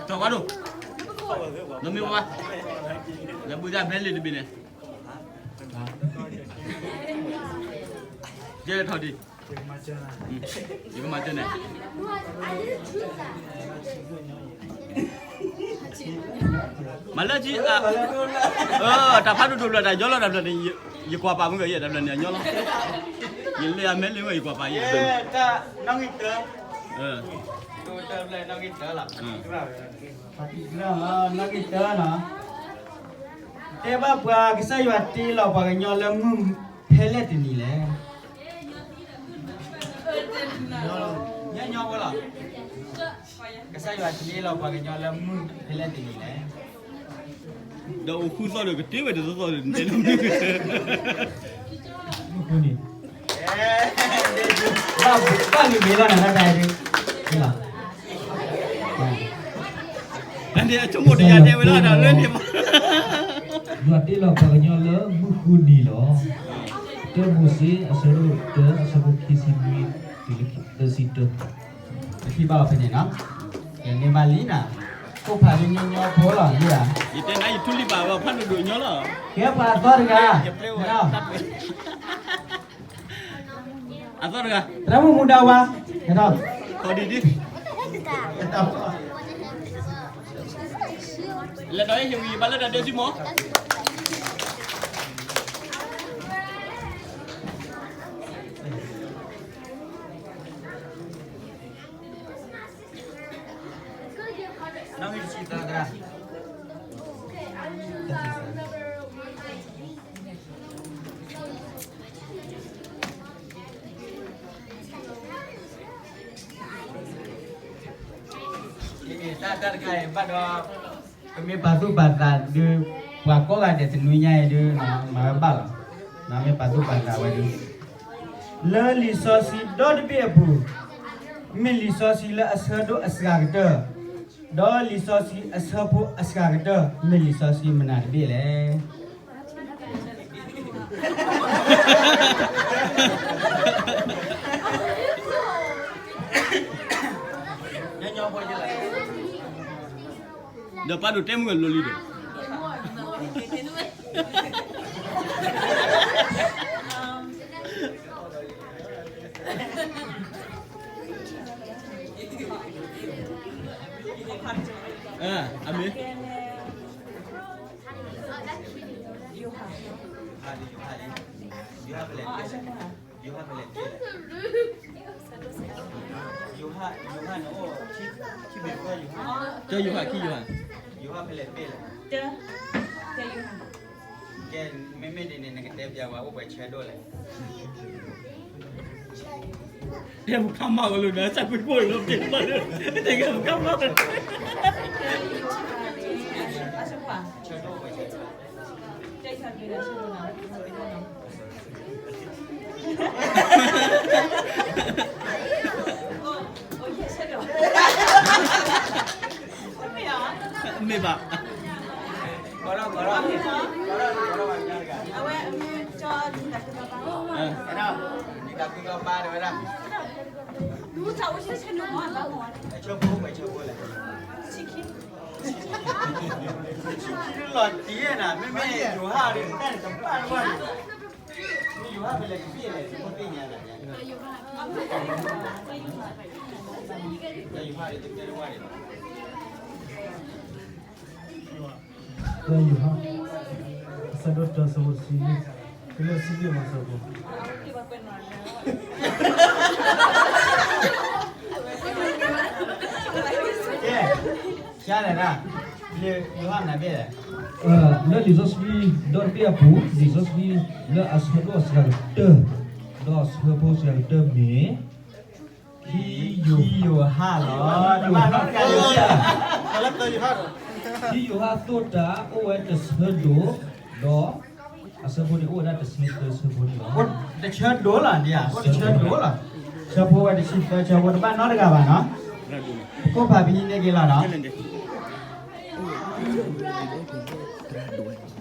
ထီၣ်ဝါဒိၣ်, နမ့ၢ်ဝါ, လဲၤဘုသၣ်မဲလ့ၣ်တဘ့ၣ်န့ၣ်, ယဲလဲၤထီၣ်ဒံး, ယကမၤစၢၤန့ၣ် မၤလၢကံ, တၢ်ဖးဒိၣ်ဒိၣ်ဖျၢၣ် တၢ်ညီလီၤတၢ်ဖျၢၣ်န့ၣ်, ယကွၢ်ပာ်မုၢ်ဂၤယဲၢ်တၢ်ဖျၢၣ်န့ၣ် အညီလီၤ, ယလဲၤအမဲလ့ၣ်ဝဲ ယကွၢ်ပာ်ယဲၢ်, နီၣ်ဂံၢ်တၢ, နီၣ်ဂံၢ်တၢလီၤ, နီၣ်ဂံၢ်တၢလီၤ, တဲဘၣ်ပှၤကစၢ်ယွၤတ့လီၤပှၤကညီလၢမုၢ်ဖဲလဲၣ်တနံၤလဲၣ်, ညီညီဖိလီၤ, က ကစၢ်ယွၤတ့လီၤပှၤကညီလၢမုၢ်ဖဲလဲၣ်တနံၤလဲၣ်. ဒီးအိၣ်ဃုသီၣ်ဒီးကတ့ဝဲတသီၣ်ဒီးတဲလီၤမုၢ်, မုၢ်ဃုနံၤ, ဘၣ်မုာ်မ့ၢ်လီၤနၤတၢ်တၢ်ဒု, လီၤ, တၢ်န့ၣ်အဆိကမိၣ်တယၤတဲဝဲလီၤဒီးလၢန့ၣ်မး, ယွၤတ့လီၤပှၤကညီလၢမုၢ်ဃုနံၤလီၤ. တၢမိၤၡ့ အဆၢဒိၣ်တၢ အဆၢဖိခံဆံနွံ တုၤလၢသၢဆံတၢ ပထံၣ်ဘၣ်အီၤဖဲန့ၣ်နီၤ. ကဲန့ၢ်ဘၣ်လံနၤ, ကိးဖးဒိၣ်ညီညီဖိလီၤလံဧါ. ယတဲနၤယထူလံဘၣ်ဝဲဖးဒိၣ်ဒိၣ်ညီလီၤ. ကဲပှၤအသီတဂၤ, အသီတဂၤ, သရၣ်မုၣ်မူဒါဝါ, ကဲထီၣ်, ခီဒံဒံ, လဲၤဒီးဟ့ၣ်ဝံၤဘၣ်လၢတၢ်ဒဲးစုမီၤ. တၢ်တခါအံၤဘၣ်ဒီး, ပမ့ၢ်ပာ်သူၣ်ပာ်သးဒီး, ပှၤကိးဂၤဒဲးတနွံညါအံၤဒီး, မၤဝဲဘၣ်လီၤ, မ့ၢ်ပာ်သူၣ်ပာ်သးဝဲဒီး, လၢလံာ်စီဆှံဒီတဘ့ၣ်အပူၤ, မ့ၢ်လံာ်စီဆှံလၢအဆၢဒိၣ်အစှၤကတၢၢ်, ဒီးလံာ်စီဆှံအဆၢဖိအစှၤကတၢၢ် မ့ၢ်လံာ်စီဆှံမနုၤတဘ့ၣ်လဲၣ်. ဒီးပာ်ဒိၣ်တဲမုၢ်အလိၤလံဒီး, အမ့ၢ် ယိၤဟၣ်ဖဲလဲၣ်တဘ့ၣ်လဲၣ်, ယိၤဟၣ်, ယိၤဟၣ်န့ၣ်အိၣ်, ခံဘ့ၣ်ဖဲယိၤဟၣ်, တၢယိၤဟၣ်, ခံယိၤဟၣ်, ယိၤဟၣ်ဖဲလဲၣ်တဘ့ၣ်လဲၣ်, ကဲ, မ့မ့ၢ်ဒ်န့ၣ် နကတဲပျးဝဲအိၣ်ပှဲၤဆၢဒိၣ်လဲၣ်. တဲမုၢ်ခါမးဝဲလၢနၤ စၢ်ကွံာ်ကိၣ်လီၤ တဲမးလၢ, တဲကဲမုၢ်ခါမးဝဲ ဆၢဒိၣ်ပှဲၤဆၢဒိၣ်လဲၣ်. မ့ၢ်ဘၣ်, လီၤတံၢ်နၤ မ့မ့ၢ်ယိၤဟၣ်ဒီး တၢ်န့ၣ်တဘၣ်တဝၢ်န့ၣ်, မ့ၢ်ယိၤဟၣ်ဖဲလဲၣ်တဘ့ၣ်လဲၣ် တသ့ၣ်ညါလၢၤ, တၢယိၤဟၣ်ဒီးတကဲတဝၢ်န့ၣ်လီၤ. တၢယိၤဟၣ်, အဆၢဒိၣ်တၢ အဆၢဖိတဆံနွံ, တုၤလၢတဆံယဲၢ်မး အဆၢဖိ ကဲ, ကလဲၤဒၣ်, လၢယိၤဟၣ်နၤဘ့ၣ်လဲၣ်, လၢလံာ်စီဆှံဒီတဘ့ၣ်အပူၤ, လံာ်စီဆှံလၢအဆၢဒိၣ်အစှၤကတၢၢ်, ဒီးအဆၢဖိစှၤကတၢၢ်မ့ၢ် ခံယိၤဟၣ်လီၤ. ခံယိၤဟၣ်အသိၣ်တၢ်အိၣ်ဝဲတဆၢဒိၣ်, ဒီးအဆၢဖိန့ၣ်အိၣ်ဝဲဒၣ်တဆၢသၢဆၢဖိန့ၣ်လီၤ. တဆၢဒိၣ်လီၤ, အိၣ်တဆၢဒိၣ်လီၤ. ဆၢဖိဝဲတဆံသၢဆၢဖိ တဘၣ်နီတဂၤဘၣ်နီၤ. ကိးဖးပဟံးန့ၢ်က့ၤလီၤနီၤ.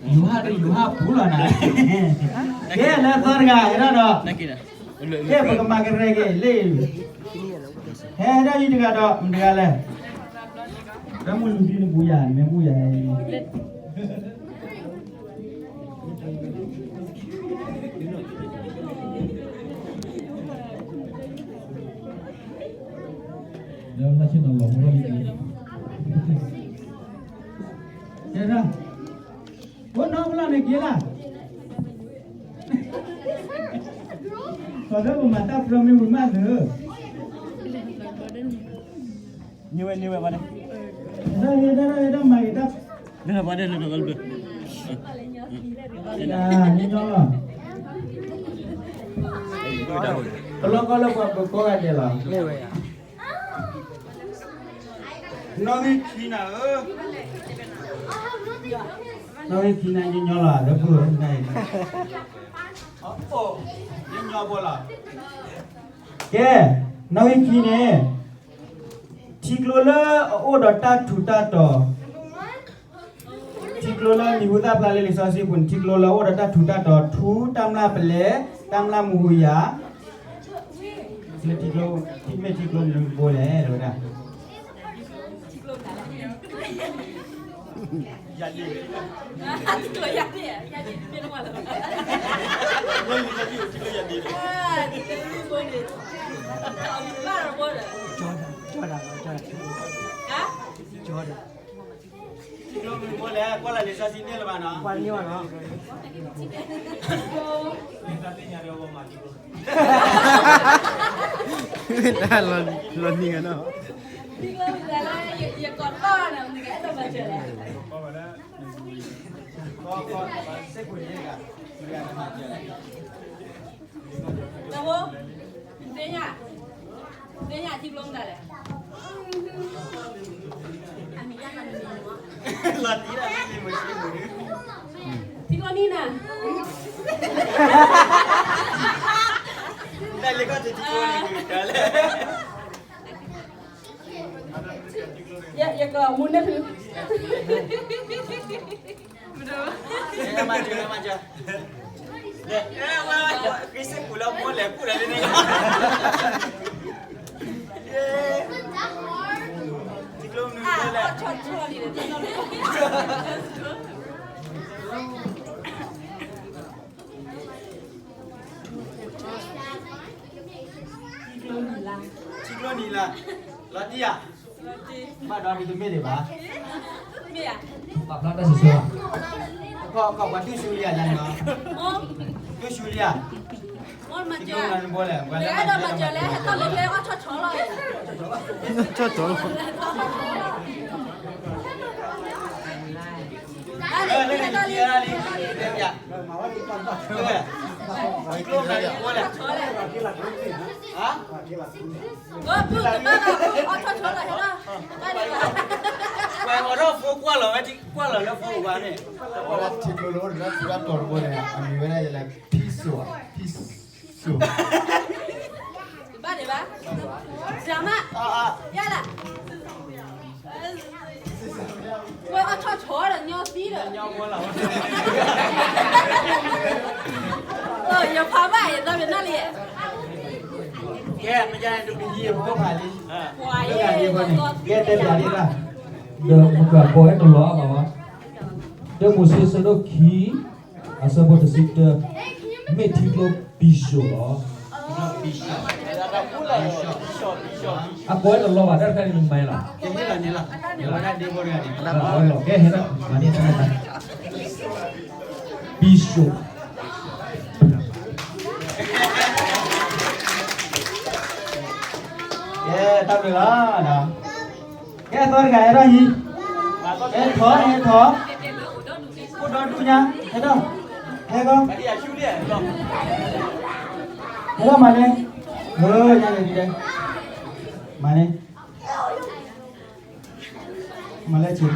ယိၤဟၣ်ဒီးယိၤဟၣ်ပူၤလီၤနၤ. ကဲလၢသီတဂၤဟဲထီၣ်ဒီး, ကဲပကမၤကရဲက့ၤလံ, ဟဲထီၣ်လံတဂၤဒီး မတၤတဂၤလဲၣ်. တၢ်မုၢ်လူၤဒ်နပူၤယၤ နမ့ၢ်ပူၤယၤဟဲ ဒီးလၢဆ့ၣ်နီၤလီၤမူထီၣ်လံ, ကဲထီၣ်, ဖိနီၢ်ပလီၢ်န့ၣ်က့ၤလၢ်, ခီဖျိပမၤတၢ်ပြၢမ့ၢ်ဝံၤမးလၢ န့ၢ်ဝဲန့ၢ်ဝဲဘၣ်န့ၣ်, တၢ်တၢ်တၢ်မၤဂ့ၤတၢ်, န့ၢ်ဘၣ်န့ၣ်လၢဘၣ်လၢ, ညီညီလီၤ, ပလီၢ်ကီၢ်လၢပှၤပကိးဂၤဒဲးလီၤ, န့ၢ်ဝဲယၤ ကဲ, နီၣ်ဂံၢ်ခံနၤဧၢ, နီၣ်ဂံၢ်ခံနၤ ညီညီလီၤ လၢပုၢ်ဝဲၢ်နၤအံၤ, ညီညီဖိလီၤ. ကဲ, နီၣ်ဂံၢ်ခံန့ၣ်, ထံကျိလၢအအိၣ်ဒီးတၢ်ထူးတၢ်တီၤ, ထံကျိလၢမံၤဟူသၣ်ဖျါလၢလံာ်စီဆှံပူၤန့ၣ် ထံကျိလၢအအိၣ်ဒီးတၢ်ထူးတၢ်တီၤ ထူ တၢ်မျၢ်ပလဲ, တၢ်မျၢ်မူဟူယၤ, မ့ၢ်ထံကျိ, မ့ၢ်ထံကျိမနုၤဘိလဲၣ် တဲဝဲဒၣ်. ထံကျိမနုၤဘိလဲၣ် ကွၢ်လၢလံာ်စီဆှံန့ၣ်လၢၤဘၣ်နီၤ, ကွၢ်န့ၢ်ဘၣ်နီၤ. မ့ၢ်တၢ်လီၤနံၤနီၤ, ယကိးတဘၣ်ဘၣ်နီၤ, နကအဲၣ်ဒိးမၤစၢၤလဲၣ်. သ့ၣ်ညါ, သ့ၣ်ညါထံကျိမနုၤလဲၣ်. ထံကျိနံၤနၤ, ယကမူန့ၣ်ဖု မၤစၢၤ, မၤစၢၤ, ခရံာ်စ့ၢ်ကီးလၢမူလဲၤကူၣ်လီၤလၢန့ၣ်, ထံကျိမနုၤလဲၣ်. ထံကျိနံၤလါ, လီၤတံၢ်ဧါ, ဘၣ်ဒီးဒုးတမ့ၢ်ဒံးဘၣ်, ပာ်ဖျါတၢ်စံးဆၢ, ကီၢ်ပှၤတူၢ်ဆူလံဧါ, တူၢ်ဆူလံဧါ, ထံကျိနံၤဘိလဲၣ်, ဆီဆီလီၤ, ထံကျိနံၤဘိလဲၣ်. ပှၤအိးထီၣ်ဖိကွၢ်လီၤဝဲ, ကွၢ်လီၤလၢဖိဝါန့ၣ်, ထံကျိလၢအိၣ်ဒီးလၢထူးတၢ်တီၤတဘိန့ၣ် အမံၤဝဲဒၣ်ယဲလၢ peace, peace. ဘၣ်ဒံးဘၣ်, စမး, ယၤလၢ ဝဲအထီၣ်ဆီဒီးညီသံဒီး, ယဖးဘၣ်အံၤ သီပ့ၤနီၣ်လံ, ကဲ, မ့ၢ်ယၤန့ၣ် တပဟံၣ်ဖိဖးလံ, ပှၤယဲ, ကဲတဲပျးဒ်တၢ်, ဒီးမုၢ်ကပီၤဝဲတလီၤအါဘၣ်ဝဲ, တၢမိၤၡ့ဆၢဒိၣ်ခံ အဆၢဖိတဆံတၢ, မ့ၢ်ထံကျိပံၤစိးလီၤ. အကိးဝဲတလီၤဘၣ် တၢ်တခါန့ၣ်မၤလီၤ, ကဲဟဲဒၣ်, မၤန့ၢ်တၢ်, ပံၤစိး, ကဲတၢ်ဘျုးလီၤ. ကဲအသီတဂၤဟဲထီၣ်ဟံး, ဟဲထီၣ်, ဟဲထီၣ်, အိၣ်ဒီဒူၣ်ညါ, ဟဲထီၣ်, ဟဲဂီၤ, ဟဲထီၣ်မၤန့ၢ်, ညါန့ၣ်ဒ်လဲၣ်, မၤန့ၢ်, မၤလၢဆံး,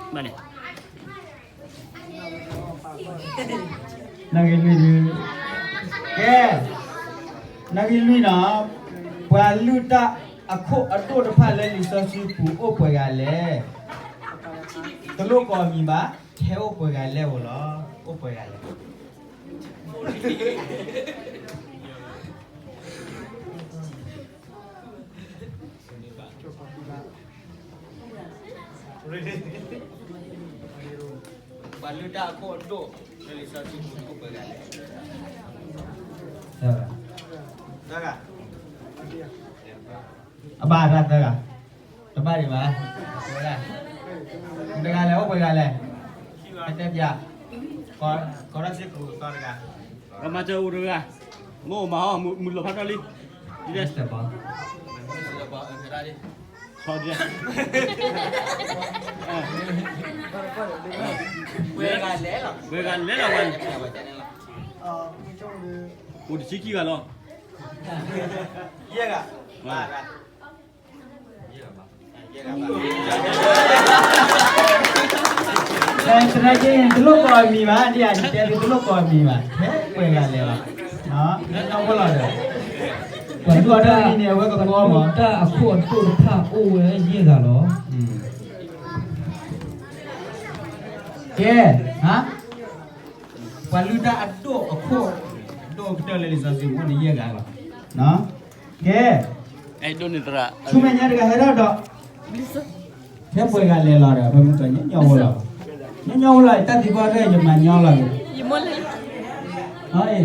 မၤန့ၢ် နဂ့ၢ်လွံၢ်, ကဲ, နဂ့ၢ်လွံၢ်နီၤ, ပှၤလုၢ်တၢ်အခိၣ်အဒိၣ်တဖၣ်လၢလံာ်စီဆှံပူၤအိၣ်ပှဲၤဂၤလဲၣ်. တလိၣ်ကိးအမံၤဘၣ်, ဟဲအိၣ်ပှဲၤဂၤလဲၣ်ဧိၤလီၤ, အိၣ်ပှဲၤဂၤလဲၣ်. ပှၤလုၢ်တၢ်အခိၣ်အဒိၣ်, သၢဂၤ, အဘၣ်တၢ်သၢဂၤ, တဘၣ်ဒံးဘၣ်, တဂၤလဲၣ် အိၣ်ပှဲၤဂၤလဲၣ်, တဲပျး, ကိးထီၣ်စ့ၢ်ကီးသီတဂၤ, မၤစၢၤအိၣ်တဂၤ, မ့ၢ်အိၣ်မၤအီၣ်မုၢ်လီၤဖးထီၣ်လံ, ဆီဒံး, ပှဲၤဂၤလဲၣ်လီၤ, ပှဲၤဂၤလဲၣ်လီၤ, အိၣ်တဆံခံဂၤလီၤ. ယဲၢ်ဂၤ, သရၣ်က့ တလိၣ်ကိးအမံၤဘၣ်, ဒ်အတဲသုတလိၣ်ကိးအမံၤဘၣ်, ဟဲပှဲၤဂၤလဲၤလီၤ. ညီဖိလီၤဒီး, ပှၤဒိၣ်တၢ်လံန့ၣ် အဝဲကကီမး, တၢ်အခိၣ်အဒိၣ်တဖၣ်အိၣ်ဝဲယဲၢ်ဂၤလီၤ. ကဲ, ပှၤလုၢ်တၢ်အဒိၣ်အခိၣ်, ဒိၣ်ကတၢၢ်လၢလံာ်စီဆှံပူၤန့ၣ်ယဲၢ်ဂၤလီၤ. ကဲ, ဆူမဲာ်ညါတဂၤဟဲထီၣ်ဒီး, ဟဲပှဲၤဂၤလဲၤလီၤဒီး ဖဲမုၢ်ကီၢ်ညီညီဖိလီၤ, ညီညီဖိလီၤ, တၢ်သံကွၢ်ရဲၣ်ယမၤညီလီၤ.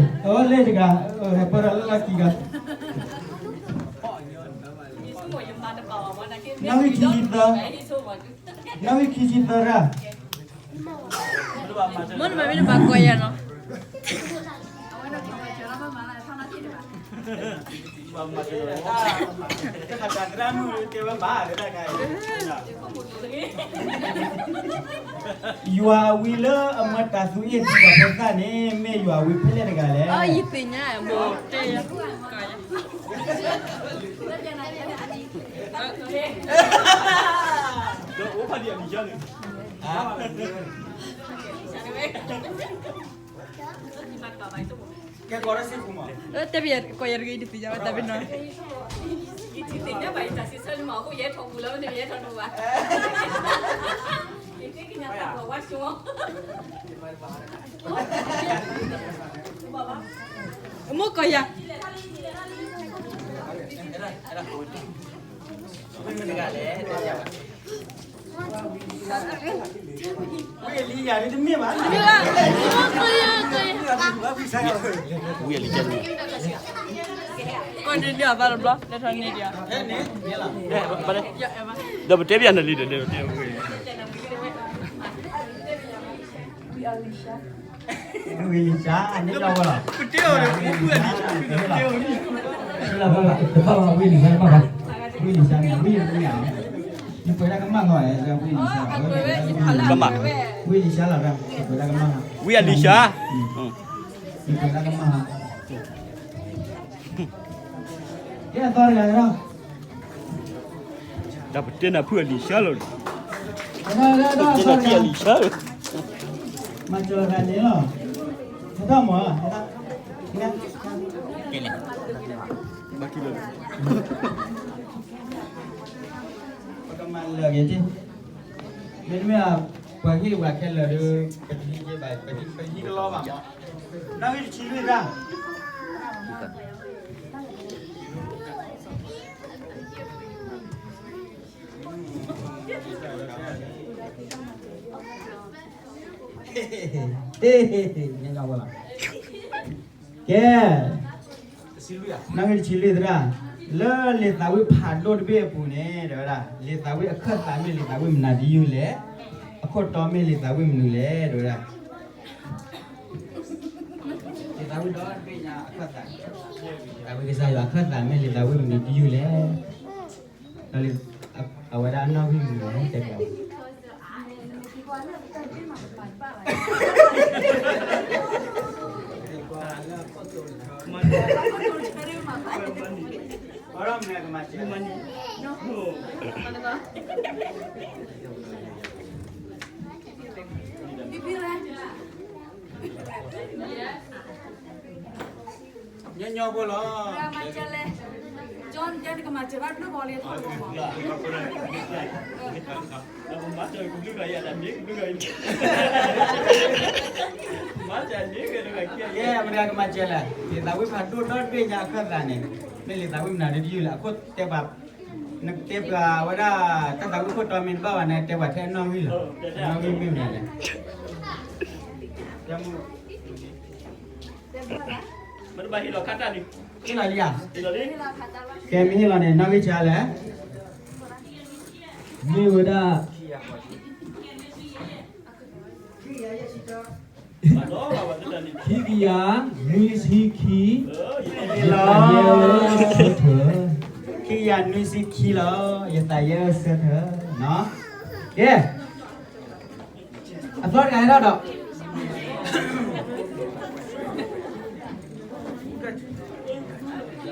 အဝဲလၢတဂၤ, ဟဲပၢၢ်ဒီးလၢလီၢ်ခံဂၤ, နီၣ်ဂံၢ်ခံဆံသၢ, နီၣ်ဂံၢ်ခံဆံသၢရၣ်. မ့ၢ်နမၤမ့ၢ်နဘၣ်ကိးယၤနီၤ. ယွၤအဝံလၢအမၢတၢ်သူၣ်အ့ၣ်သံတၢ်ဖိသၣ်န့ၣ် မ့ၢ်ယွၤအဝံဖဲလဲၣ်တဂၤလဲၣ်. ယသ့ၣ်ညါ, ကဲ, တဲဘၣ်ယၤကိးယၤတဂ့ၤ ယတသ့ၣ်ညါဘၣ်တၢ်ဘၣ်နီၤ. ယထံၣ်သ့ၣ်ညါဘၣ်ယတၢ်စံးဆၢလံမး အဃိယဲထီၣ်ပူၤလီၤ မ့တမ့ၢ်ယဲထီၣ်တပူၤဘၣ်. ယသ့ၣ်ညါတၢ်ပှၤဝါၡိ, မိၢ်ကိးယၤ. ဝံအလံယၤဒ်တမ့ၢ်ဘၣ်. ဝံအလံယၤ, ကိးန့ၣ်ဒံးအသးတဘျီ လဲၤထီၣ်န့ၣ်ဒံး, ဒီးပတဲဘၣ်နလံဒီး, ဝံအလံယၤ, န့ၣ်လီၤ, ပတဲအီၤဒီး ဝံအလံယၤ, တဘၣ်ဘၣ် ဝံအလံယၤတဘၣ်ဘၣ်, ဝံအလံယၤန့ၣ် ဝံအလံယၤ, ယပှဲၤဒၣ်ကမၣ်လီၤ, ဝံအလံယၤ, ဝံအလံယၤလီၤ, ပှဲၤဒၣ်ကမၣ်, ဝံအလံယၤ, ယပှဲၤဒၣ်ကမၣ်လီၤ. ကဲအသီတဂၤလီၤ. တၢ်ပတဲနၤဖုအလံၤဆါလီၤ, ပတဲနၤဖုအလံၤဆါလီၤ, မၤစၢၤတဂၤန့ၣ်လီၤ, ဟဲထီၣ်မး, ဘၣ်က့ၤလီၤ, ပကမၤလၢာ်က့ၤ, မ့တမ့ၢ် ပှၤဟ့ၣ်ဝဲခဲလၢာ်ဒီး ပတဟံးက့ၤဘၣ်, ပတဟံးတလီၤဘၣ်, နီၣ်ဂံၢ်တဆံလွံၢ်သၢ ကဲ, နီၣ်ဂံၢ်တဆံလွံၢ်သရၣ်, လၢလံာ်သးဝံၣ်ဖးဒိၣ်တဘ့ၣ်အပူၤန့ၣ် တဲဝဲဒၣ် လံာ်သးဝံၣ်အခၢၣ်သးမ့ၢ်လံာ်သးဝံၣ်မနုၤတယုၢ်လဲၣ်, အခိၣ်တီမ့ၢ်လံာ်သးဝံၣ်မနုၤလဲၣ် တဲဝဲဒၣ်. လံာ်သးဝံၣ်ဒီတဘ့ၣ်ညါအခၢၣ်သး, လံာ်သးဝံၣ်ကစၢ်ယွၤအခၢၣ်သးမ့ၢ်လံာ်သးဝံၣ်မနုၤတယုၢ်လဲၣ်, ဒီးလံာ်, အဝဲဒၣ်အနီၣ်ဂံၢ်မနုၤလဲၣ် တဲပျး ညီညီဖိလီၤ. John တဲနကမၤစၢၤဘၣ်ဘျုးဘီလံထီၣ်လီၤ. ကဲ, မတၤကမၤစၢၤလဲၣ်, လံာ်သးဝံၣ်ဖးဒိၣ်ဒီတဘ့ၣ်ညါအခၢၣ်သးန့ၣ်, မ့ၢ်လံာ်သးဝံၣ်မနုၤတယုၢ်လဲၣ်, အခိၣ်တဲပှၤ, နတဲပှၤဝဲဒၣ် တၢ်သးဝံၣ်ခိၣ်တီမ့ၢ်တဘၣ်ဘၣ်န့ၣ် တဲပှၤထဲအနီၣ်ဂံၢ်လီၤ, အနီၣ်ဂံၢ်မ့ၢ်မနုၤလဲၣ်. မ့ၢ်တဘၣ်ဟ့ၣ်လီၤခါတၢ်န့ၣ်, ဟ့ၣ်လီၤလံဧါ, ဟ့ၣ်လီၤလံ. ကဲမ့ၢ်ဟ့ၣ်လီၤန့ၣ် နီၣ်ဂံၢ်ဆါလဲၣ်, မ့ၢ်ဝဲဒၣ် ခံကယၤနွံဆံခံလီၤ, ယသးယဲၢ်ဆၢထၢၣ်, ခံကယၤနွံဆံခံလီၤ, ယသးယဲၢ်ဆၢထၢၣ်, ကဲ အသီတဂၤဟဲထီၣ်ဒီး,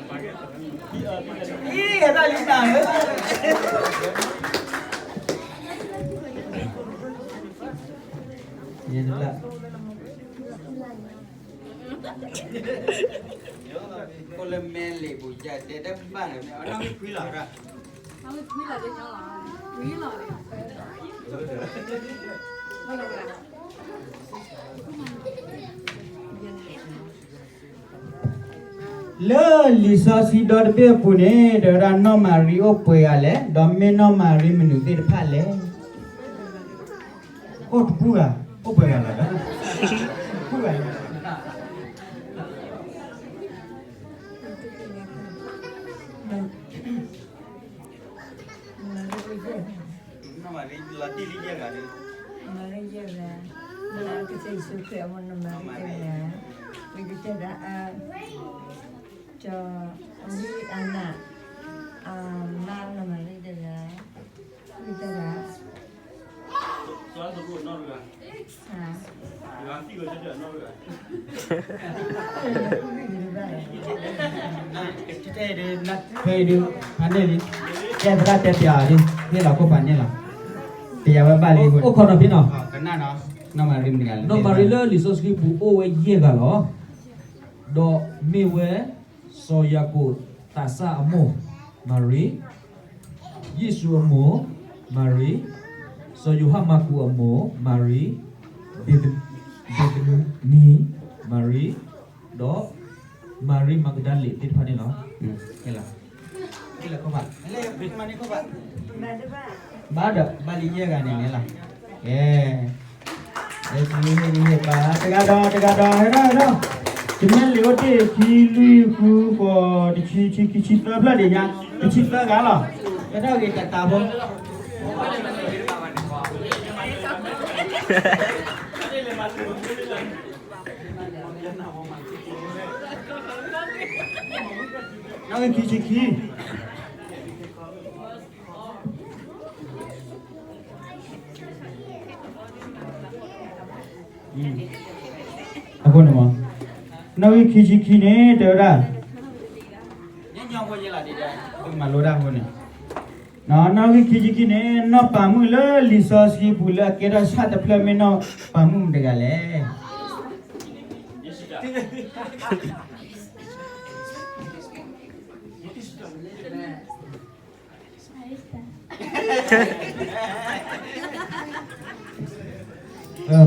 အံၤ ဟဲဘၣ်လံနၤဧၢ, ယဲတလၢ ခိၣ်လၢမဲလံာ်ပူၤယတဲတဘၣ်န့ၣ် အနီၣ်ဂံၢ်ခွံလီၤ, လၢလံာ်စီဆှံဒီတဘ့ၣ်အပူၤန့ၣ် တဲဝဲဒၣ်နီၢ်မၤရံအိၣ်ပှဲၤဂၤလဲၣ်, ဒီးမ့ၢ်နီၢ်မၤရံမနုၤသ့ၣ်တဖၣ်လဲၣ်. အိၣ်တပူၤဂၤ, အိၣ်ပှဲၤဂၤလီၤ, တပူၤဂၤ, နီၢ်မၤရံလီၤတံၢ်လံယဲၢ်ဂၤ, နီၢ်မၤရံယဲၢ်ဂၤ, ကစၢ်ယ့ၣ်ၡူးခရံာ်အမ့ၢ်နီၢ်မၤရံယဲၢ်ဂၤ, ဝံသတၢၢ်ဒီးအါ, ကၠီ, အဝံအါနၢ်, အမါနီၢ်မၤရံတဂၤ, ဝံသတၢၢ်ဒီး ဖဲအံၤဒုး ဖးန့ၢ်လံ, တဲသရၣ်တဲပၠးအီၤဒ် ဟ့ၣ်လီၤခိၣ်ဖးန့ၢ်လီၤ, ပယၤဝဲဘၣ်လံ, အိၣ်ခိးနီၤဖံနီၤ, နီၢ်မၤရံမတၤဂၤလဲၣ်, နီၢ်မၤရံလၢလံာ်စီဆှံပူၤအိၣ်ဝဲယဲၢ်ဂၤလီၤ, ဒီးမ့ၢ်ဝဲ စီၤယၤကိာ်သးစၢ်အမိၢ်, မၤရံ, ယ့ၣ်ၡူးအမိၢ်, မၤရံ, စီၤယိၤဟၣ်မၢ်ကူးအမိၢ်, မၤရံ, ဘ့းသနံ, မၤရံ, ဒီး မၤရံမၤကဒၤလ့းသ့ၣ်တဖၣ်န့ၣ်လီၤ. ဘၣ်ဒီး ဘၣ်လံယဲၢ်ဂၤန့ၣ်န့ၣ်လီၤ. ကဲ ဟ့ၣ်ဂံၢ်ဟ့ၣ်ဘါ တဂၤဒီး တဂၤဒီး ဟဲထီၣ် ဟဲထီၣ်, တမ့ၢ်လံာ်အိၣ်တ့ၢ် ခံ လွံၢ် ဃု ဃိး တဆံ ဆံခံ ဆံသၢဖျၢၣ်ဒံးညါ, တဆံသၢဂၤလီၤ. ဟဲထီၣ်ဂ့ၤတၢ်တၢ်ဖိ နီၣ်ဂံၢ်ခံဆံခံ, အဃိန့ၣ်မ့ၢ် နီၣ်ဂံၢ်ခံဆံခံန့ၣ် တဲဝဲဒၣ် မၤလိတၢ်အဃိန့ၣ်, နီၣ်ဂံၢ်ခံဆံခံန့ၣ် နီၢ်ပၤမုၣ်လၢလံာ်စီဆှံပူၤလၢအကဲထီၣ်ဆၣ်တဖျၢၣ်မ့ၢ်နီၢ်ပၤမုၣ်မတဂၤလဲၣ်. ဘၣ်လီၤနီၢ်အ့စတၢ်,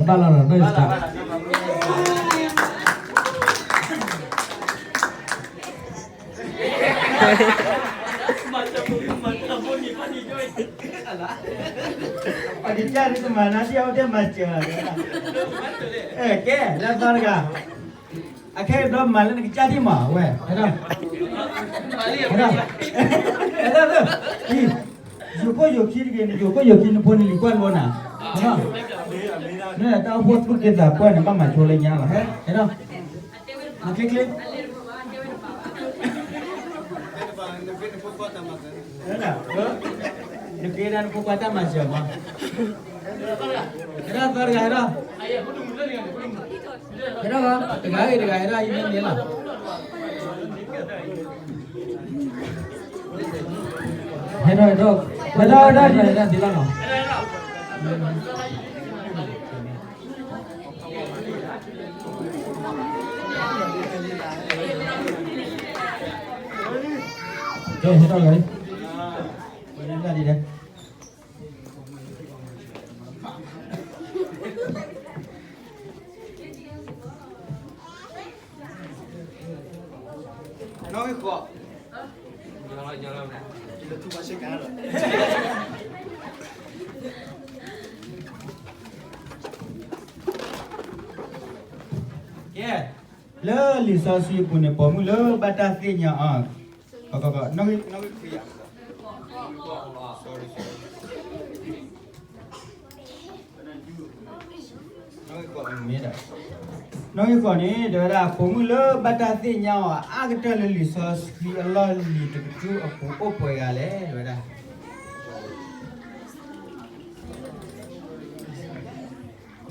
ပကစၢ်ဒ်တမၤနၤဒ်အဝဲတဲမၤစၢၤ, ကဲ လၢသီတဂၤ အခဲအံၤဘျီမၤလၢနကစၢ်ဒ်မး အဝဲ ဟဲထီၣ်, ဟဲထီၣ်, ဟဲထီၣ်, ယိၤခိၣ်ယိၤခံတဂ့ၤန့ၣ် ယိၤခိၣ်ယိၤခံနဖိန့ၣ်လံၤကွၢ်လိနၤ, ဟဲထီၣ်, မ့ၢ်တၢ်အိၣ်ဖှိၣ်သူၣ်က့သးပှၢ်န့ၣ် ဘၣ်မၤဆိလၢညါလီၤ, ဟဲထီၣ်, မၤချ့ချ့ နက့ဒၣ်နဖိခွါတၢ်မၤစၢၤမး, ဟဲထီၣ်သီတဂၤ ဟဲထီၣ်, ဟဲထီၣ်, တဂၤဂ့ၤတဂၤ ဟဲထီၣ်အံၤမ့ၢ်န့ၣ်လီၤ, ဟဲထီၣ် ဟဲထီၣ်, ဟဲထီၣ် ဟဲထီၣ်ဒ်လီၤနီၤ, ကဲ ဟဲထီၣ်လီၤ, နီၣ်ဂံၢ်ဃိး, ကဲ, လၢလံာ်စီဆှံအပူၤန့ၣ် ပိာ်မုၣ်လၢဘၣ်တၢ်သ့ၣ်ညါအီၤ, နီၣ်ဂံၢ်ခွံ, နီၣ်ဂံၢ်ဃိးန့ၣ် တဲဝဲဒၣ် ပိာ်မုၣ်လၢဘၣ်တၢ်သ့ၣ်ညါအီၤအါကတၢၢ်လၢလံာ်စီဆှံအလီၢ်လံၤတကတြူၢ်အပူၤအိၣ်ပှဲၤဂၤလဲၣ် တဲဝဲဒၣ်. အ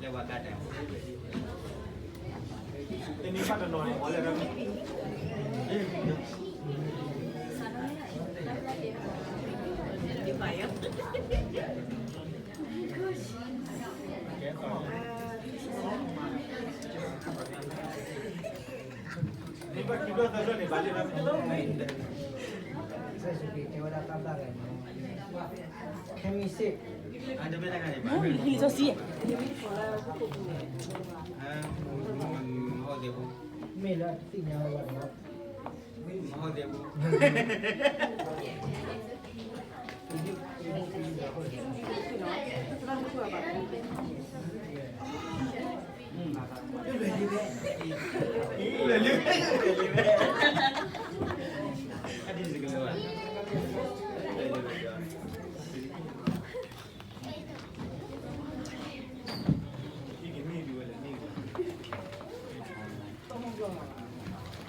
လၢဝဲကါတဲ, တနံၤဖးတနီၤန့ၣ် ဝဲလဲၣ်, မ့ၢ်လၢတသ့ၣ်ညါဝဲဘၣ်ဒီး မ့ၢ်လၢတသ့ၣ်ညါဝဲဘၣ်ဒီး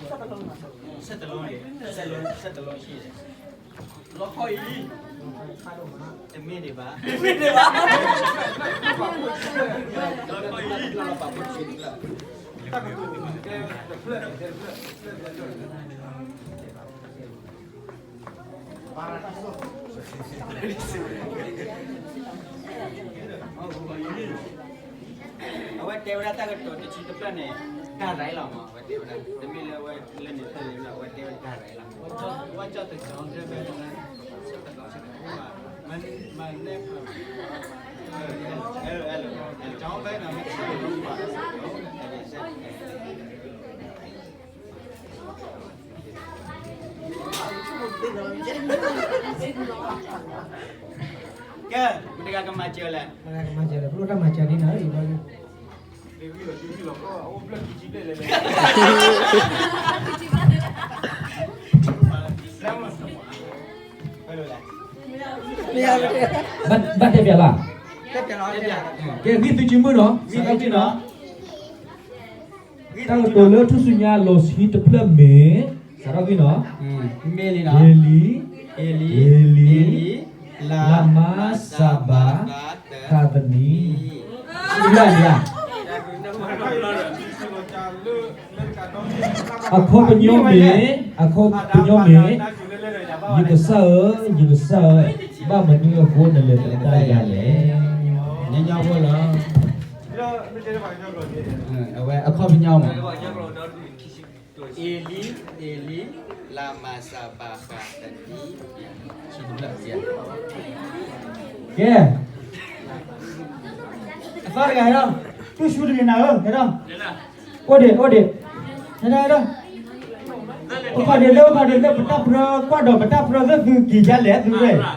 ဆဲးတလုံးန့ၣ်, ဆဲးတလုံး, ဆဲးတလုံး, ဆဲးတလုံးရှိတယ်. လီခီအံၤ, တမ့ၢ်ဒံးဘၣ်, တမ့ၢ်ဒံးဘၣ်, လီခီအံၤ. အဝဲတဲဝဲဒၣ်တၢ်ကတိၤတဆံတဖျၢၣ်န့ၣ် တၢ်ရၤလီၤမး, အဝဲတဲဝဲဒၣ် တမ့ၢ်လၢအဝဲလၢန့ၣ်ဖျၢၣ်လံလီၤ, အဝဲတဲဝဲဒၣ်တၢ်ရၤလီၤ. ကဲ, မတၤဂၤကမၤစၢၤလဲၣ်, မတၤဂၤကမၤစၢၤလဲၣ်, ပလိၣ်တၢ်မၤစၢၤဒ်န့ၣ်လီၤ, လၢမၤစၢၤပှၤ ပျဲလၢ်, ကဲ ဂံၢ်သုက့မုၣ်နီၤ, စးထီၣ်ဂံၢ်နီၤ, တၢ်ကတိၤလၢထူၣ်စုညါလီၤဆံတဖျၢၣ်မ့ၢ် စးထီၣ်ဂံၢ်နီၤ, မ့ၢ်လံ, မ့ၢ်လံ, လါမၤစၤဘၤ သးသနံ, လၢလၢ အခီပညီမ့ၢ်, အခီပညီမ့ၢ်, ယကစၢ်ဧၢ, ယကစၢ်ဧၢ, ဘၣ်မနုၤအဃိ နလဲၤတက့ၢ်ယၤလဲၣ်. ညီညီဖိလီၤ, အဝဲအခီပညီမ့ၢ်, အ့လံ, အ့လံ, လါမၤစၤဘၤ သးသနံ, ကဲ, အသီတဂၤဟဲဒီး, တူၢ်ဆူတဂ့ၤနၤဧၢ, ဟဲဒီး, အိၣ်ဒံး အိၣ်ဒံး, ဟဲဒီး ဟဲဒီး, အိၣ်ခိးဒံးလၢ အိၣ်ခိးဒံးလၢ ပတၢ်ပြၢ ကွၢ်ဒီးပတၢ်ပြၢ သုသုက့ၤယါလဲၣ် သုရဲၣ်, ဟ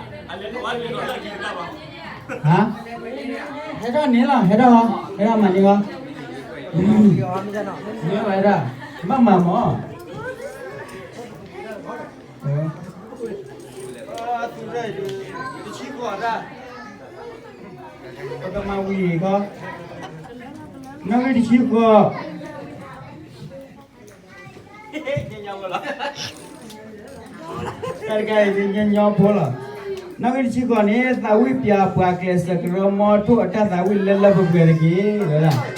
ါ, ဟဲဒီးန့ၣ်လီၤ ဟဲဒီး, ဟဲဒီးမၤန့ၢ်အီၤ, မ့ၢ်ဝဲဒၣ်, ဘၣ်မၤမၢ် သုရဲၣ်, တဆံဃိးဒၣ်, ပကမၤဝံၤဃီ, နီၣ်ဂံၢ်တဆံဃိး, တၢ်တခါအံၤ ညီညီဖိလီၤ, နီၣ်ဂံၢ်တဆံဃိးန့ၣ် သးဝံၣ်ပၠးပှၤကျဲးစၢးကရၢမီထိၣ်အတၢ်သးဝံၣ်လၢလၢပှဲၤပှဲၤတက့ၢ်, ဝဲဒၣ် ကဲလၢ လၢတၢ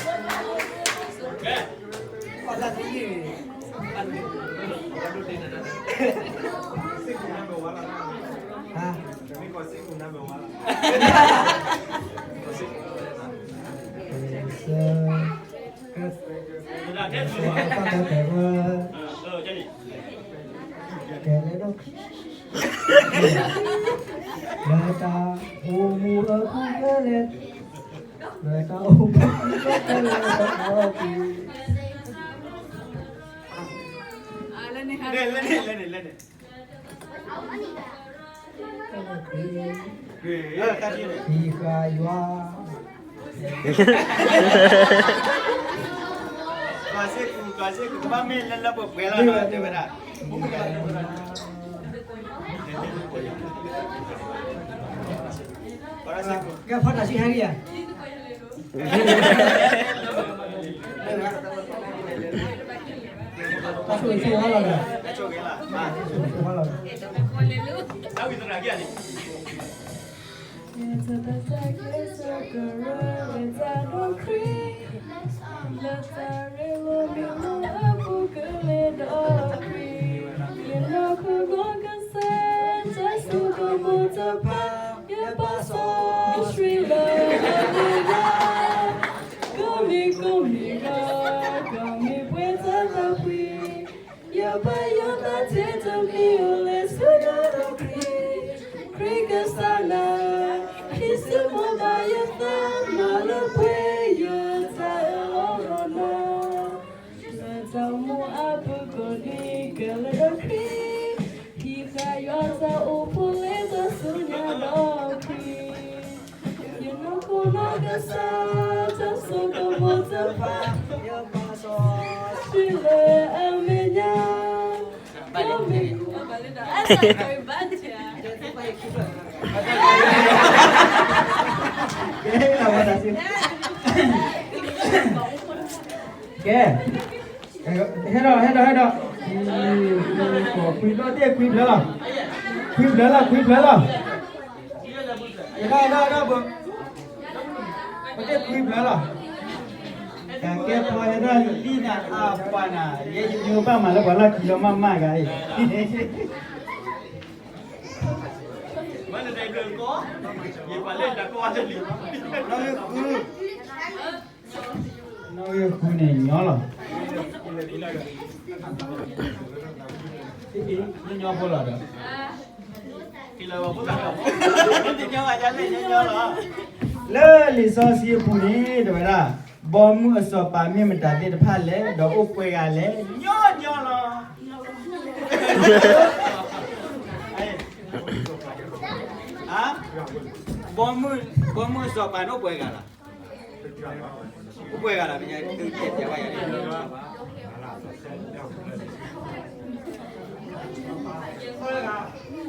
်အိၣ်မူအပူၤဖဲလဲၣ်, လၢတၢ်အိၣ်မူအပူၤဖဲလဲၣ်, ဟံးဃာ်ယွၤ, ဘၣ်မ့ၢ်လၢလၢပှဲၤပှဲၤလီၤ တဲဝဲဒၣ်, ကဲဖီတၢ်ဆံဟဲဂံၢ်ဧါ, တၢ်ဆိၣ်ဂ့ၤဆိၣ်ဝါလီၤဒီး, ဆိၣ်ဂ့ၤဆိၣ်ဝါလီၤဒီး တၢ်ဝံသရၣ်က့န့ၣ်, ယတဘၣ်သးကဲစၢ်ကရၢလၢတၢ်ဒီးခရံာ်, လၢတၢ်ရ့လိာ်မုာ်လိာ်အပူၤကလဲၤဒီးခရံာ်, ယနီၢ်ခိနီၢ်ကစၢ် တၢ်ဆိကမိၣ်တဖၣ် ယဘၣ်စီဆှံလၢအမဲာ်ညါ, ကိးမံၤကိးမံၤဂီၤ ကိးမံၤပှဲၤတၢ်သးဖှံ, ယဘၣ်ယိၣ်တၢ်ထဲတမံၤအိၣ်လဲၤဆူညါဒီးခရံာ်, ခရံာ်ကစၢ်နၤ, ဟံးစုမၤဘၣ်ယသး မၤလၢပှဲၤယတၢ်အၢၣ်လီၤနီၤ, လၢတၢ်အိၣ်မူအပူၤကိးနံၤကလဲၤဒီးခရံာ်, ဟံးဃာ်ယွၤတၢ်အိၣ်ဖှိၣ်လဲၤတၢ်ဆူညါဒီးခရံာ်, ယနီၢ်ခိနီၢ်ကစၢ် တၢ်ဆိကမိၣ်တဖၣ် ယဘၣ်စီဆှံလၢအမဲာ်ညါ, ကဲ, ဟဲဒီး ဟဲဒီး ဟဲဒီး, ခွံဘျီတ့ၢ် ခွံဘျီလီၤ, ခွံဘျီလီၤ ခွံဘျီလီၤ, ဟဲဒီး ဟဲဒီး ဟဲဒီး, ပတ့ၢ်ခွံဘျီလီၤ, ကဲဖီဟဲဒီးလံနၤအပှၤနၤ ယဲယမ့ၢ်ဘၣ်မၤလၢပှၤလီၢ်ခံလီၤမးမးဂၤအံၤ, မ့ၢ်နတဘျုးကီး, ယပှၤလၢတၢ်ကီတလံၤ, နီၣ်ဂံၢ်ဃု, နီၣ်ဂံၢ်ဃုန့ၣ်ညီလီၤ, ညီညီဖိလီၤဒီး, လၢလံာ်စီဆှံအပူၤန့ၣ် တဲဝဲဒၣ်, ဘီမုၢ်အစီၤပၤမ့ၢ်မတၤသ့ၣ်တဖၣ်လဲၣ် ဒီးအိၣ်ပှဲၤဂၤလဲၣ် ညီညီလီၤ. ဘီမုၢ်အစီၤပၤန့ၣ်အိၣ်ပှဲၤဂၤလီၤ, အိၣ်ပှဲၤဂၤလီၤ, မ့ၢ်သုတဲပျးဝဲယၤန့ၣ်,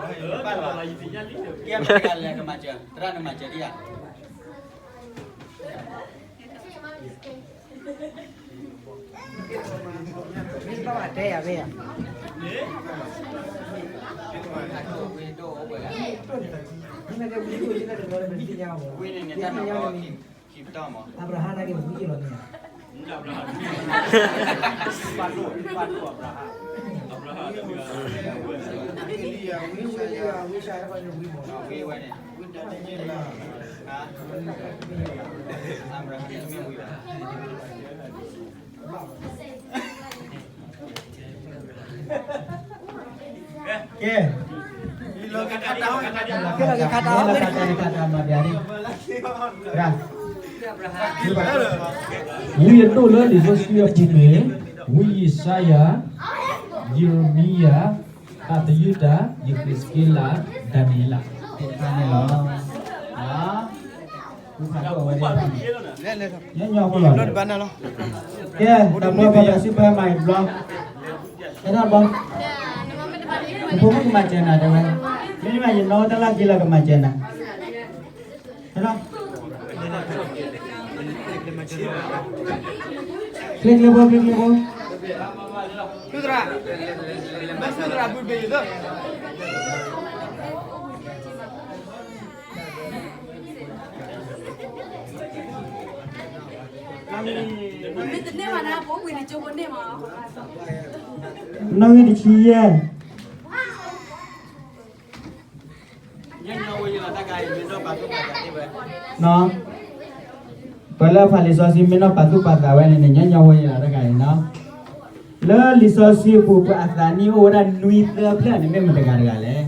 ဘၣ်လီၤ, ကဲမၤတဂၤလဲၤကမၤစၢၤ, သရၣ်နမၤစၢၤဒံးဧါ. မ့ၢ်ဘၣ်တဲယၤမ့ၢ်ဧါ, ဝံန့ၣ်န့ၣ်တၢ်န့ၣ်မၤအီၤခံ, ခံပတီၢ်မး, အၤဘြၤဟၣ်နာ်က့ၤဝံယ့ၢ်လီၤမ့ၢ်ဧါ, ဝံယ့ၢ်လီၤ, ဝံယ့ၢ်လီၤ, ဝံယ့ၢ်လီၤ, ဝံယ့ၢ်လီၤ, ဝံယ့ၢ်လီၤ, ဝံယ့ၢ်လီၤ, အၤဘြၤဟၣ်မ့ၢ်ဝံလီၤ. ကဲ, လီၤက့ၤခါတၢ်, လီၤက့ၤခါတၢ်, လီၤက့ၤခါတၢ်မၤဒ်န့ၣ်, ဝံအဒိၣ်လၢလံာ်စီဆှံအပူၤမ့ၢ် ဝံယၡါယၤ, ယံးရမံယၤ, သးသယုၢ်တၢ်, ယဃ့းစက့လး, ဒၤနံးယ့လး, တခါန့ၣ်လီၤ. ညီညီဖိလီၤ. ကဲ တၢ်ဘျီဘျီ တၢ်စုပၢမၤအံၤဘျီ, ဟဲထီၣ်ဘျီ, ဖိမုၣ်ကမၤစၢၤနၤတဲဝဲ, မ့မ့ၢ်ယနီၢ်တလၢ်က့လီၤကမၤစၢၤနၤ, ဟဲထီၣ်, ချ့ချ့ဖိ ချ့ချ့ဖိ, နီၣ်ဂံၢ်တဆံယဲၢ်, ပှၤလၢအဖးလံာ်စီဆှံမ့ၢ်နီၢ်ပာ်သူၣ်ပာ်သးဝဲန့ၣ်န့ၣ် ညီညီဖိယလီၤတဂၤအံၤနီၤ, လၢလံာ်စီဆှံအပူၤ ပှၤအသးနံၣ်အိၣ်ဝဲဒၣ်နွံသၢဖျၢၣ်န့ၣ် မ့ၢ်မတဂၤတဂၤလဲၣ်.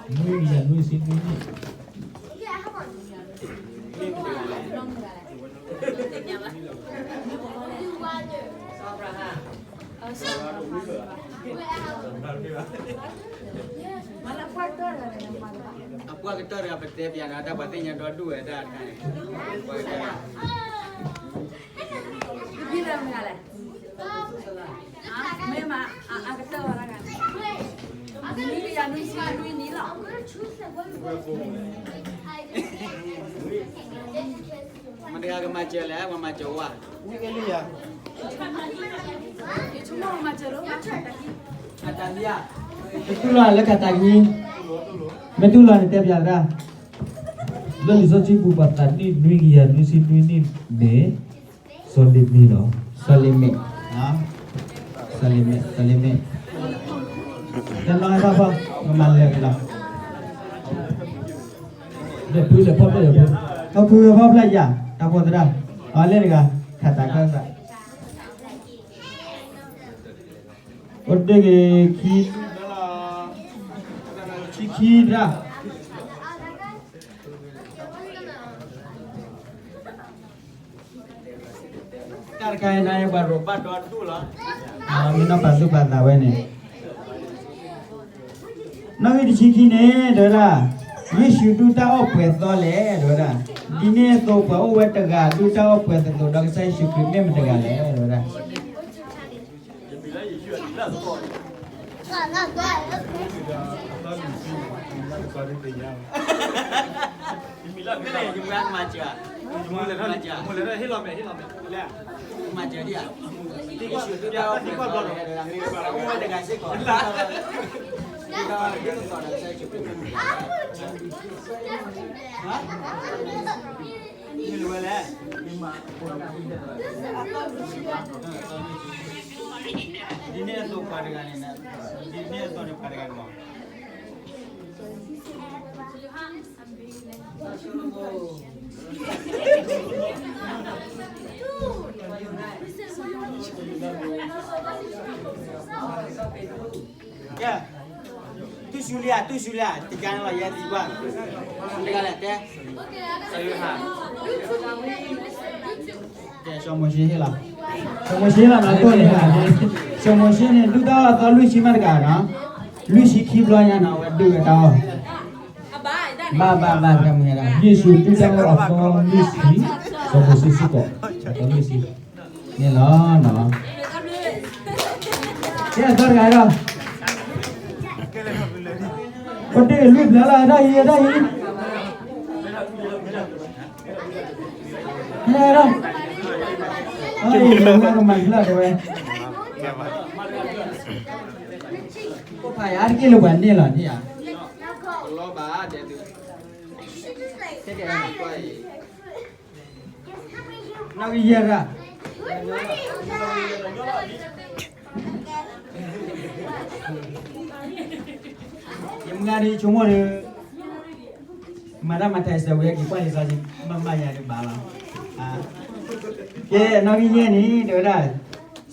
နွံကယၤနွံဆံနွံနံၣ်, အပှၤကတၢၢ်တဂၤ ပတဲပျးနၤတၢ် ပှၤသ့ၣ်ညါဒီဒူၣ်ဝဲဒၣ်တခါန့ၣ်, မ့ၢ်မး အကတၢၢ်ဝဲဒၣ်ဂၤန့ၣ် နွံကယၤနွံဆံနွံနံၣ်လီၤ. မတၤတဂၤကမၤစၢၤလဲၣ်, ပှၤမၤစၢၤဝဲ, ယဆိကမိၣ်မၤစၢၤလၢ တတူၢ်လီၤလၢကတၢ်ကနံ, မ့ၢ်တူၢ်လီၤန့ၣ်တဲပျးသရၣ်, လၢလံာ်စီဆှံပူၤ ပှၤသးနံၣ်နွံကယၤနွံဆံနွံနံၣ်န့ၣ် စီၤလ့မ့ၣ်လီၤ, စီၤလ့မ့ၣ်, စီၤလ့မ့ၣ်, စီၤလ့မ့ၣ်, တနီၤဟဲထီၣ်ဖီ, ပမၤလဲၤကလီၤ, လဲၤဖုလဲၤဖီဖျၢၣ်ယၤဖု, ဖီဖုဖီဖျၢၣ်ယၤ, တၢ်ဖိသရၣ်, အလဲၤတဂၤ, ခးတၢ်ခၢၣ်သး အိၣ်တ့ၢ်ဂ့ၤခံ, ဆံခံတၢ်, တၢ်တခါအံၤန့ၣ် ပှၤရိးဘၣ်ဒီဒူၣ်လီၤ, မ့ၢ်နီၢ်ပာ်သူၣ်ပာ်သးဝဲန့ၣ်, နီၣ်ဂံၢ်တဆံခံန့ၣ် တဲဝဲဒၣ်, ယ့ၣ်ၡူးဒုၣ်တၢ်အီၣ်ပှဲၤသီလဲၣ် တဲဝဲဒၣ်, ဒ်န့ၣ်အသိးပှၤအိၣ်ဝဲတဂၤ ဒုၣ်တၢ်အီၣ်ပှဲၤသသိးဒီးကစၢ်ယ့ၣ်ၡူးခရံာ်မ့ၢ်မတဂၤလဲၣ် တဲဝဲဒၣ် ဒ်န့ၣ်အသိးပှၤတဂၤန့ၣ်, ဒ်န့ၣ်အသိးန့ၣ်ပှၤတဂၤန့ၣ်မး ကဲ, တူၢ်ဆူလံဧါ, တူၢ်ဆူလံဧါ, တကါန့ၣ်လီၤ ယဲသံကွၢ်, တဂၤလဲၣ်တဲ, ကဲ, စီၤမိၤၡ့ဟ့ၣ်လီၤ, စီၤမိၤၡ့လီၤနီၤ, တိၢ်န့ၣ်, စီၤမိၤၡ့န့ၣ် ဒုၣ်တၢ်အီၣ်အသီလွံၢ်ဆံမးတဂၤနီၤ, လွံၢ်ဆံခံဘျီညါနီၤ, အဝဲဒုၣ်ဝဲတၢ်အီၣ်, ဘၣ်ဘၣ်ဘၣ်, ယ့ၣ်ၡူးဒုၣ်တၢ်အီၣ်အသီလွံၢ်ဆံ, စီၤမိၤၡ့စ့ၢ်ကီး, အသီလွံၢ်ဆံ, န့ၣ်လီၤနီၤ, ကဲအသီတဂၤဒီး, ပတ့ၢ်လွံၢ်ဘျီလီၤ, တၢ်အံၤ, တၢ်အံၤ, ဟဲဒီး, အံၤ, ကမၤဖျၢၣ်တဲဝဲ, ဖးယၤတက့ၢ်လၢပှၤန့ၣ်လီၤန့ၣ်ဧါ, နီၣ်ဂံၢ်ယဲၢ်ရၣ် ယမုၢ်ဂၤဒ်ဆိကမိၣ်ဒီး, မၤတၢ်မၤထဲးစၢၤဝဲက့ၤကွၢ်လံာ်စီဆှံ, မၤမၤယၤဒ်ဘၣ်လီၤ, ကဲနီၣ်ဂံၢ်ယဲၢ်န့ၣ် တဲဝဲဒၣ်,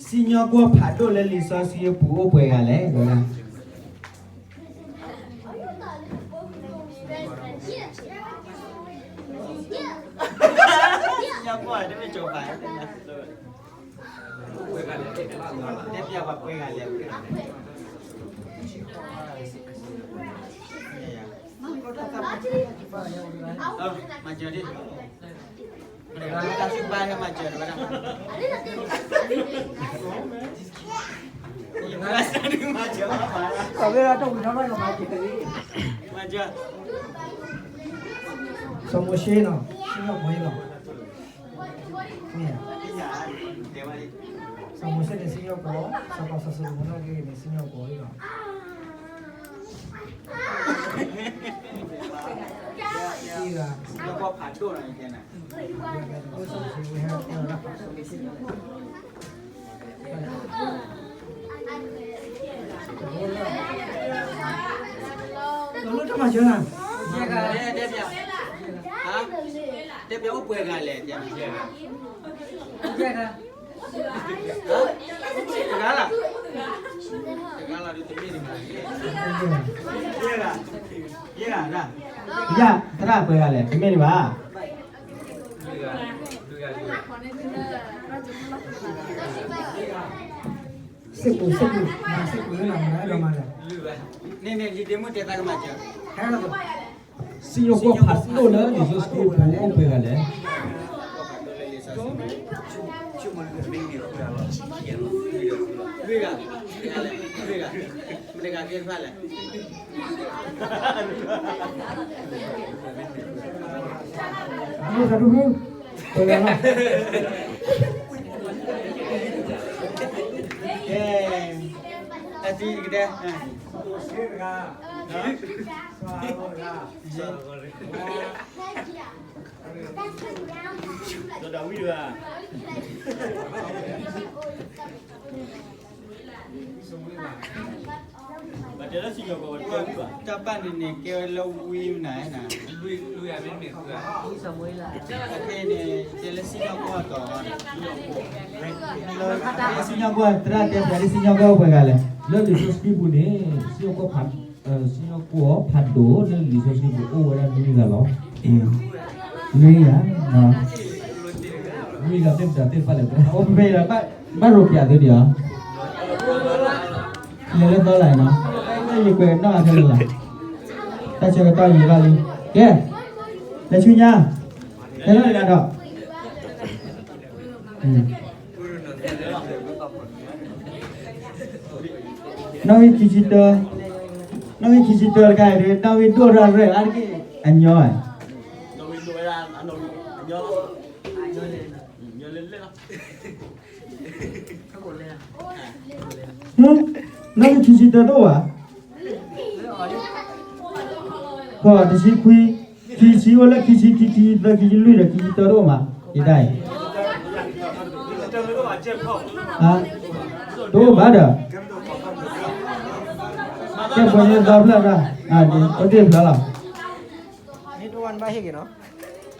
စံၣ်ညီၣ်ကွီၢ်ဖးဒိၣ်လၢလံာ်စီဆှံအပူၤအိၣ်ပှဲၤဂၤလဲၣ်, ဝဲဒၣ်. စံၣ်ညီၣ်ကွီၢ်တမ့ၢ်ကၠိၤပၤ, တဲပျးပှၤပှဲၤဂၤလဲၣ်. မၤစၢၤဒံး, တၢ်စံၣ်ပာ်ဟဲမၤစၢၤဝဲဒၣ်. စီၤမိၤၡ့နီၤ, စံၣ်ညီၣ်ကွီၢ်လီၤ. စီၤမိၤၡ့န့ၣ်စံၣ်ညီၣ်ကွီၢ်, စီၤပၤစီၤၡလိၤမိၤနီၣ်ဂံၢ်န့ၣ် စံၣ်ညီၣ်ကွီၢ်လီၤ. တမၤစၢၤနၤ, တဲပျးအိၣ်ပှဲၤဂၤလဲၣ်, တဂၤလီၤ, တဂၤလီၤ, တမ့ၢ်တဂၤ, ယဲၢ်ဂၤ, ယဲၢ်ဂၤ, ယဲၢ်ဂၤ, သရၣ်ပှဲၤဂၤလဲၣ်, တမ့ၢ်တဘၣ်. စ့ၢ်ကီး, စ့ၢ်ကီး, မၤစ့ၢ်ကီးလၢနမၤဒီးမၤလဲၣ်. န့ၣ်န့ၣ် ယဒ့မုၣ်တဲသးကမၤစၢၤ, ဟဲလီၤ. စံၣ်ညီၣ်ကွီၢ်ဖးဒိၣ်လၢလံာ်စီဆှံပူၤအိၣ်ပှဲၤဂၤလဲၣ်. လွံၢ်ဂၤ, လွံၢ်ဂၤ, မတၤတဂၤကဲတဖၣ်လဲၣ်. ကဲ, တၢ်သံကဒဲ, ဒီးဒၤဝံးဧၢ, တၢ်ပာ်န့ၣ်န့ၣ် ကဲဝဲလၢဝံနၤ, လွံၢ်ဂၤမ့ၢ်မ့ၢ်ဃုဂၤ, အခဲအံၤန့ၣ် ကဲလၢစံၣ်ညီၣ်ကွီၢ်တီၤ, စံၣ်ညီၣ်ကွီၢ် သရၣ်တဲပျးဒ်စံၣ်ညီၣ်ကွီၢ်အိၣ်ပှဲၤဂၤလဲၣ်, လၢလံာ်စီဆှံပူၤန့ၣ် စံၣ်ညီၣ်ကွီၢ်ဖး စံၣ်ညီၣ်ကွီၢ်ဖးဒိၣ်လၢလံာ်စီဆှံပူၤအိၣ်ဝဲဒၣ်နွံဂၤလီၤ. နွံဂၤ, နွံဂၤသ့ၣ်တဖၣ်သ့ၣ်တဖၣ်လဲၣ်, အိၣ်ဖဲဖဲအံၤဒီး ဘၣ်ရိၤပျးသုဒံးဧါ, လဲၤလၢသီလၢ်နီၤ, ယကွဲးနီၣ်အါခဲလၢာ်လီၤ, တၢ်ဆၢကတီၢ်ယံာ်ဘၣ်လံ, ကဲ, လဲၤဆူညါ, လဲၤလီၤန့ၣ်ဒီး နီၣ်ဂံၢ်ခံဆံတၢ, နီၣ်ဂံၢ်ခံဆံတၢတခါအံၤ နီၣ်ဂံၢ်ဒိၣ်ထီၣ်ရဲၣ်အါတက့ၢ်, အညီ, နီၣ်ဂံၢ်ခံဆံတၢတအိၣ်ဘၣ်, တဆံခွံ, ခံဆံအိၣ်လၢခံဆံခံ, ခံဆံသၢ, ခံဆံလွံၢ်ဒီးခံဆံတၢတအိၣ်မး, ယတၢ်အံၤ တအိၣ်ဘၣ်ဒီး, ကဲပှဲၤန့ၣ်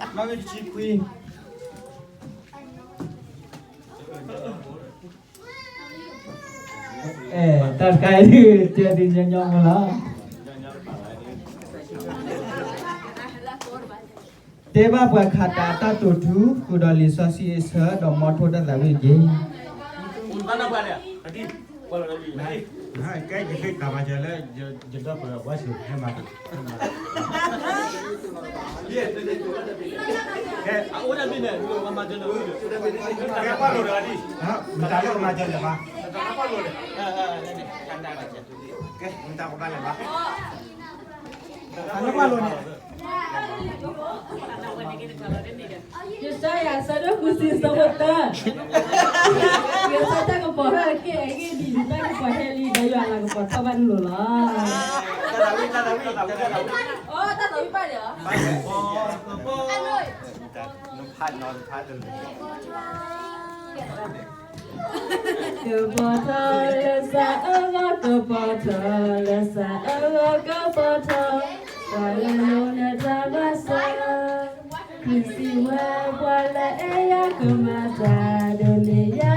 သီဖျၢၣ်တၢ်, အိၣ်တ့ၢ်ဖျၢၣ်လီၤ, နီၣ်ဂံၢ်တဆံခွံ အဲ တၢ်တခါအံၤဒုး တဲဒုးညီညီမးလီၤ. တဲဘၣ်ပှၤခးတးတၢ်တိာ်ထူ ဃုာ်ဒီးလံာ်စီဆှံအဆၢ ဒီးမ်ထူတၢ်သးဝံၣ်တက့ၢ်. ကဲ ယဃ့တၢ်မၤစၢၤလၢ ယဒီပုၢ်ဝဲၢ်ဟဲမၤ ကဲ ကဲ ပှၤလိၣ်ဒီးဒ် မတၤလၢကမၤစၢၤလဲၣ်ဘၣ်. ကဲ မတၤကဘၣ်လဲၣ်ဘၣ်. ယၡါယၤ အဆၢဒိၣ်ဃုဆံ အဆၢဖိတၢ, ယဆၢတၢ်ကပီၤထီၣ်က့ၤအဂ့ၢ်ဒ်အံၤ, တၢ်ကပီၤဟဲလံ ဒီးယွၤလၤကပီၤထီၣ်ဘၣ်နုာ်လီၤလီၤ. အိ တၢ်သးဝံၣ်ဘၣ်ဒီး ကပီၤထီၣ်လၢစးအဂီၢ်, ကပီၤထီၣ်လၢစးအဂီၢ်, ကပီၤထီၣ်, ပှၤလၢအလိၣ်နတၢ်ဘၣ်စၢၤ, ခရံာ်စံးဝဲ ပှၤလၢအဲၣ်ယၤကမၤတၢ်ဒိးန့ၢ်ယၤ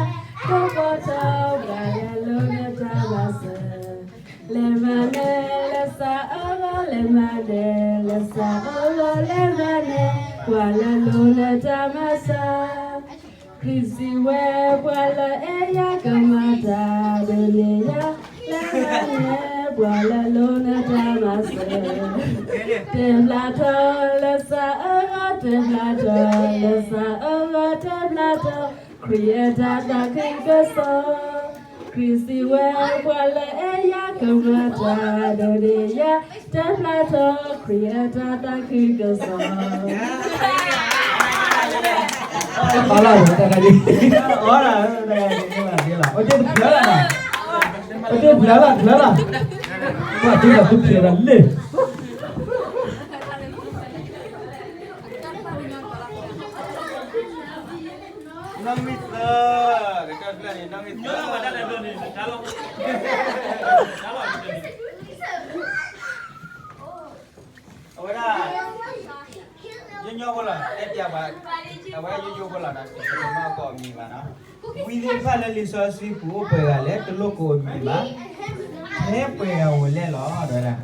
ပှၤလၢအလိၣ်နတၢ်မၤစၢၤ, ခရံာ်စံးဝဲ ပှၤလၢအအဲၣ်ယၤကမၤတၢ်ဒိးန့ၢ်ယၤ, လၢယၤန့ၣ် ပှၤလၢအလိၣ်နတၢ်မၤစၢၤ, တဲဖျါထီၣ်လၢစးအဂီၢ်, တဲဖျါထီၣ်လၢစးအဂီၢ်, တဲဖျါထီၣ် ခရံာ်အတၢ်သးခုကစီၣ်, ခရံာ်စံးဝဲ ပှၤလၢအအဲၣ်ယၤကမၤတၢ်ဒိးန့ၢ်ယၤ, တဲဖျါထီၣ်ခရံာ်အတၢ်သးခုကစီၣ်. အလီၤတၢ်တၢ်ဒ်, အီၤ, အိၣ်တ့ၢ်တဖျၢၣ်လီၤ, အိၣ်တ့ၢ်တဖျၢၣ်လီၤ, တဖျၢၣ်လီၤ, ပှၤတ့ၢ်လီၤတဖျၢၣ်လီၤလံ. နီၣ်ဂံၢ်သၢ, ကတၢၢ်ဖျၢၣ်န့ၣ် နီၣ်ဂံၢ်သၢ, အဝဲဒၣ် ယိယိဖိလီၤ, တဲပျးပှၤ, အဝဲဒၣ်ယိယိဖိလီၤ, တမ့ၢ်ကိးအမံၤဘၣ်နီၤ. ဝံသ့ၣ်တဖၣ်လၢလံာ်စီဆှံပူၤအိၣ်ပှဲၤဂၤလဲၣ်, တလိၣ်ကိးအမံၤဘၣ်, ဖဲပှဲၤဂၤအိၣ်လဲၣ်လီၤ, တဲဝဲဒၣ်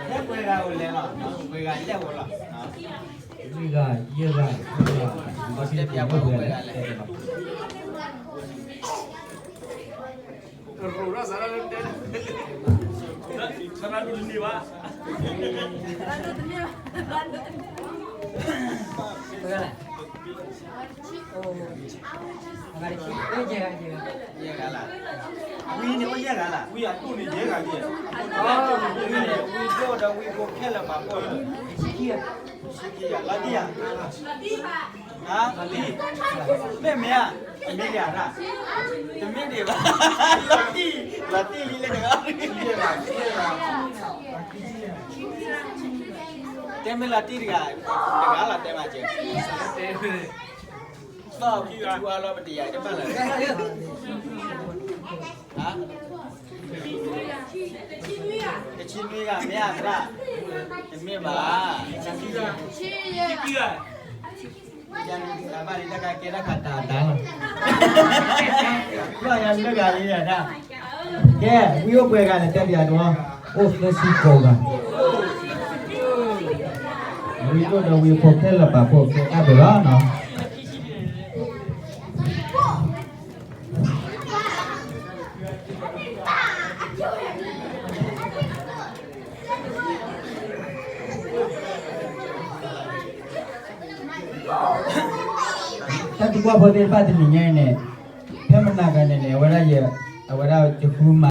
ဖဲပှဲၤဂၤအိၣ်လဲၣ်လီၤ, ပှဲၤဂၤလဲၣ်အိၣ်လီၤ. လွံၢ်ဂၤ, ယဲၢ်ဂၤ, ယဲၢ်ဂၤ, တဲပျးပှၤအိၣ်ပှဲၤဂၤလဲၣ်. ယဲၢ်ဂၤလၢ်, ဝံန့ၣ်အိၣ်ယဲၢ်ဂၤလၢ်, ဝံအဒိၣ်န့ၣ်ယဲၢ်ဂၤလံ, ဝံန့ၣ် ဝံဒိၣ်ဒီးဝံဖိခဲလၢာ်ပာ်ဖှိၣ်လၢ လီၤတံၢ်ဧါ, လီၤတံၢ်, မ့ၢ်မ့ၢ်ဧါ, တမ့ၢ်ဒံးဧါ, တမ့ၢ်ဒံးဘၣ်, လီၤတံၢ်, လီၤတံၢ်လံလၢတဂၤ, တဲမ့ၢ်လီၤတံၢ်တဂၤ, တဂၤလီၤတဲမးကဲ, သီၣ်ဖူအါလီၤပတယၤ, တဘၣ်လၢ တဆံနွံဂၤမ့ၢ်ဧါ, တမ့ၢ်ဘၣ်, တဘၣ်လၢတၢ်ကဲတၢ်ခးတၢ်တၢ်လီၤ, ဘၣ်ယၤလၢဂၤလံဒၣ်, ကဲ, ဝံအိၣ်ပှဲၤဂၤန့ၣ်တဲပျးဒိး, အိၣ်သၢဆံကိးဂၤ, ဝံဒိၣ်ဒီးဝံဖိခဲလၢာ်ပာ်ဖှိၣ်ကဲတၢ်ပၢၢ်လီၤနီၤ. တၢ်သံကွၢ်ဖိသ့ၣ်တဖၣ်တနံၤညါအံၤန့ၣ်, ဖဲမနၤဂၤန့ၣ်န့ၣ် အဝဲဒၣ်ယ, အဝဲဒၣ်ယဃုမၤ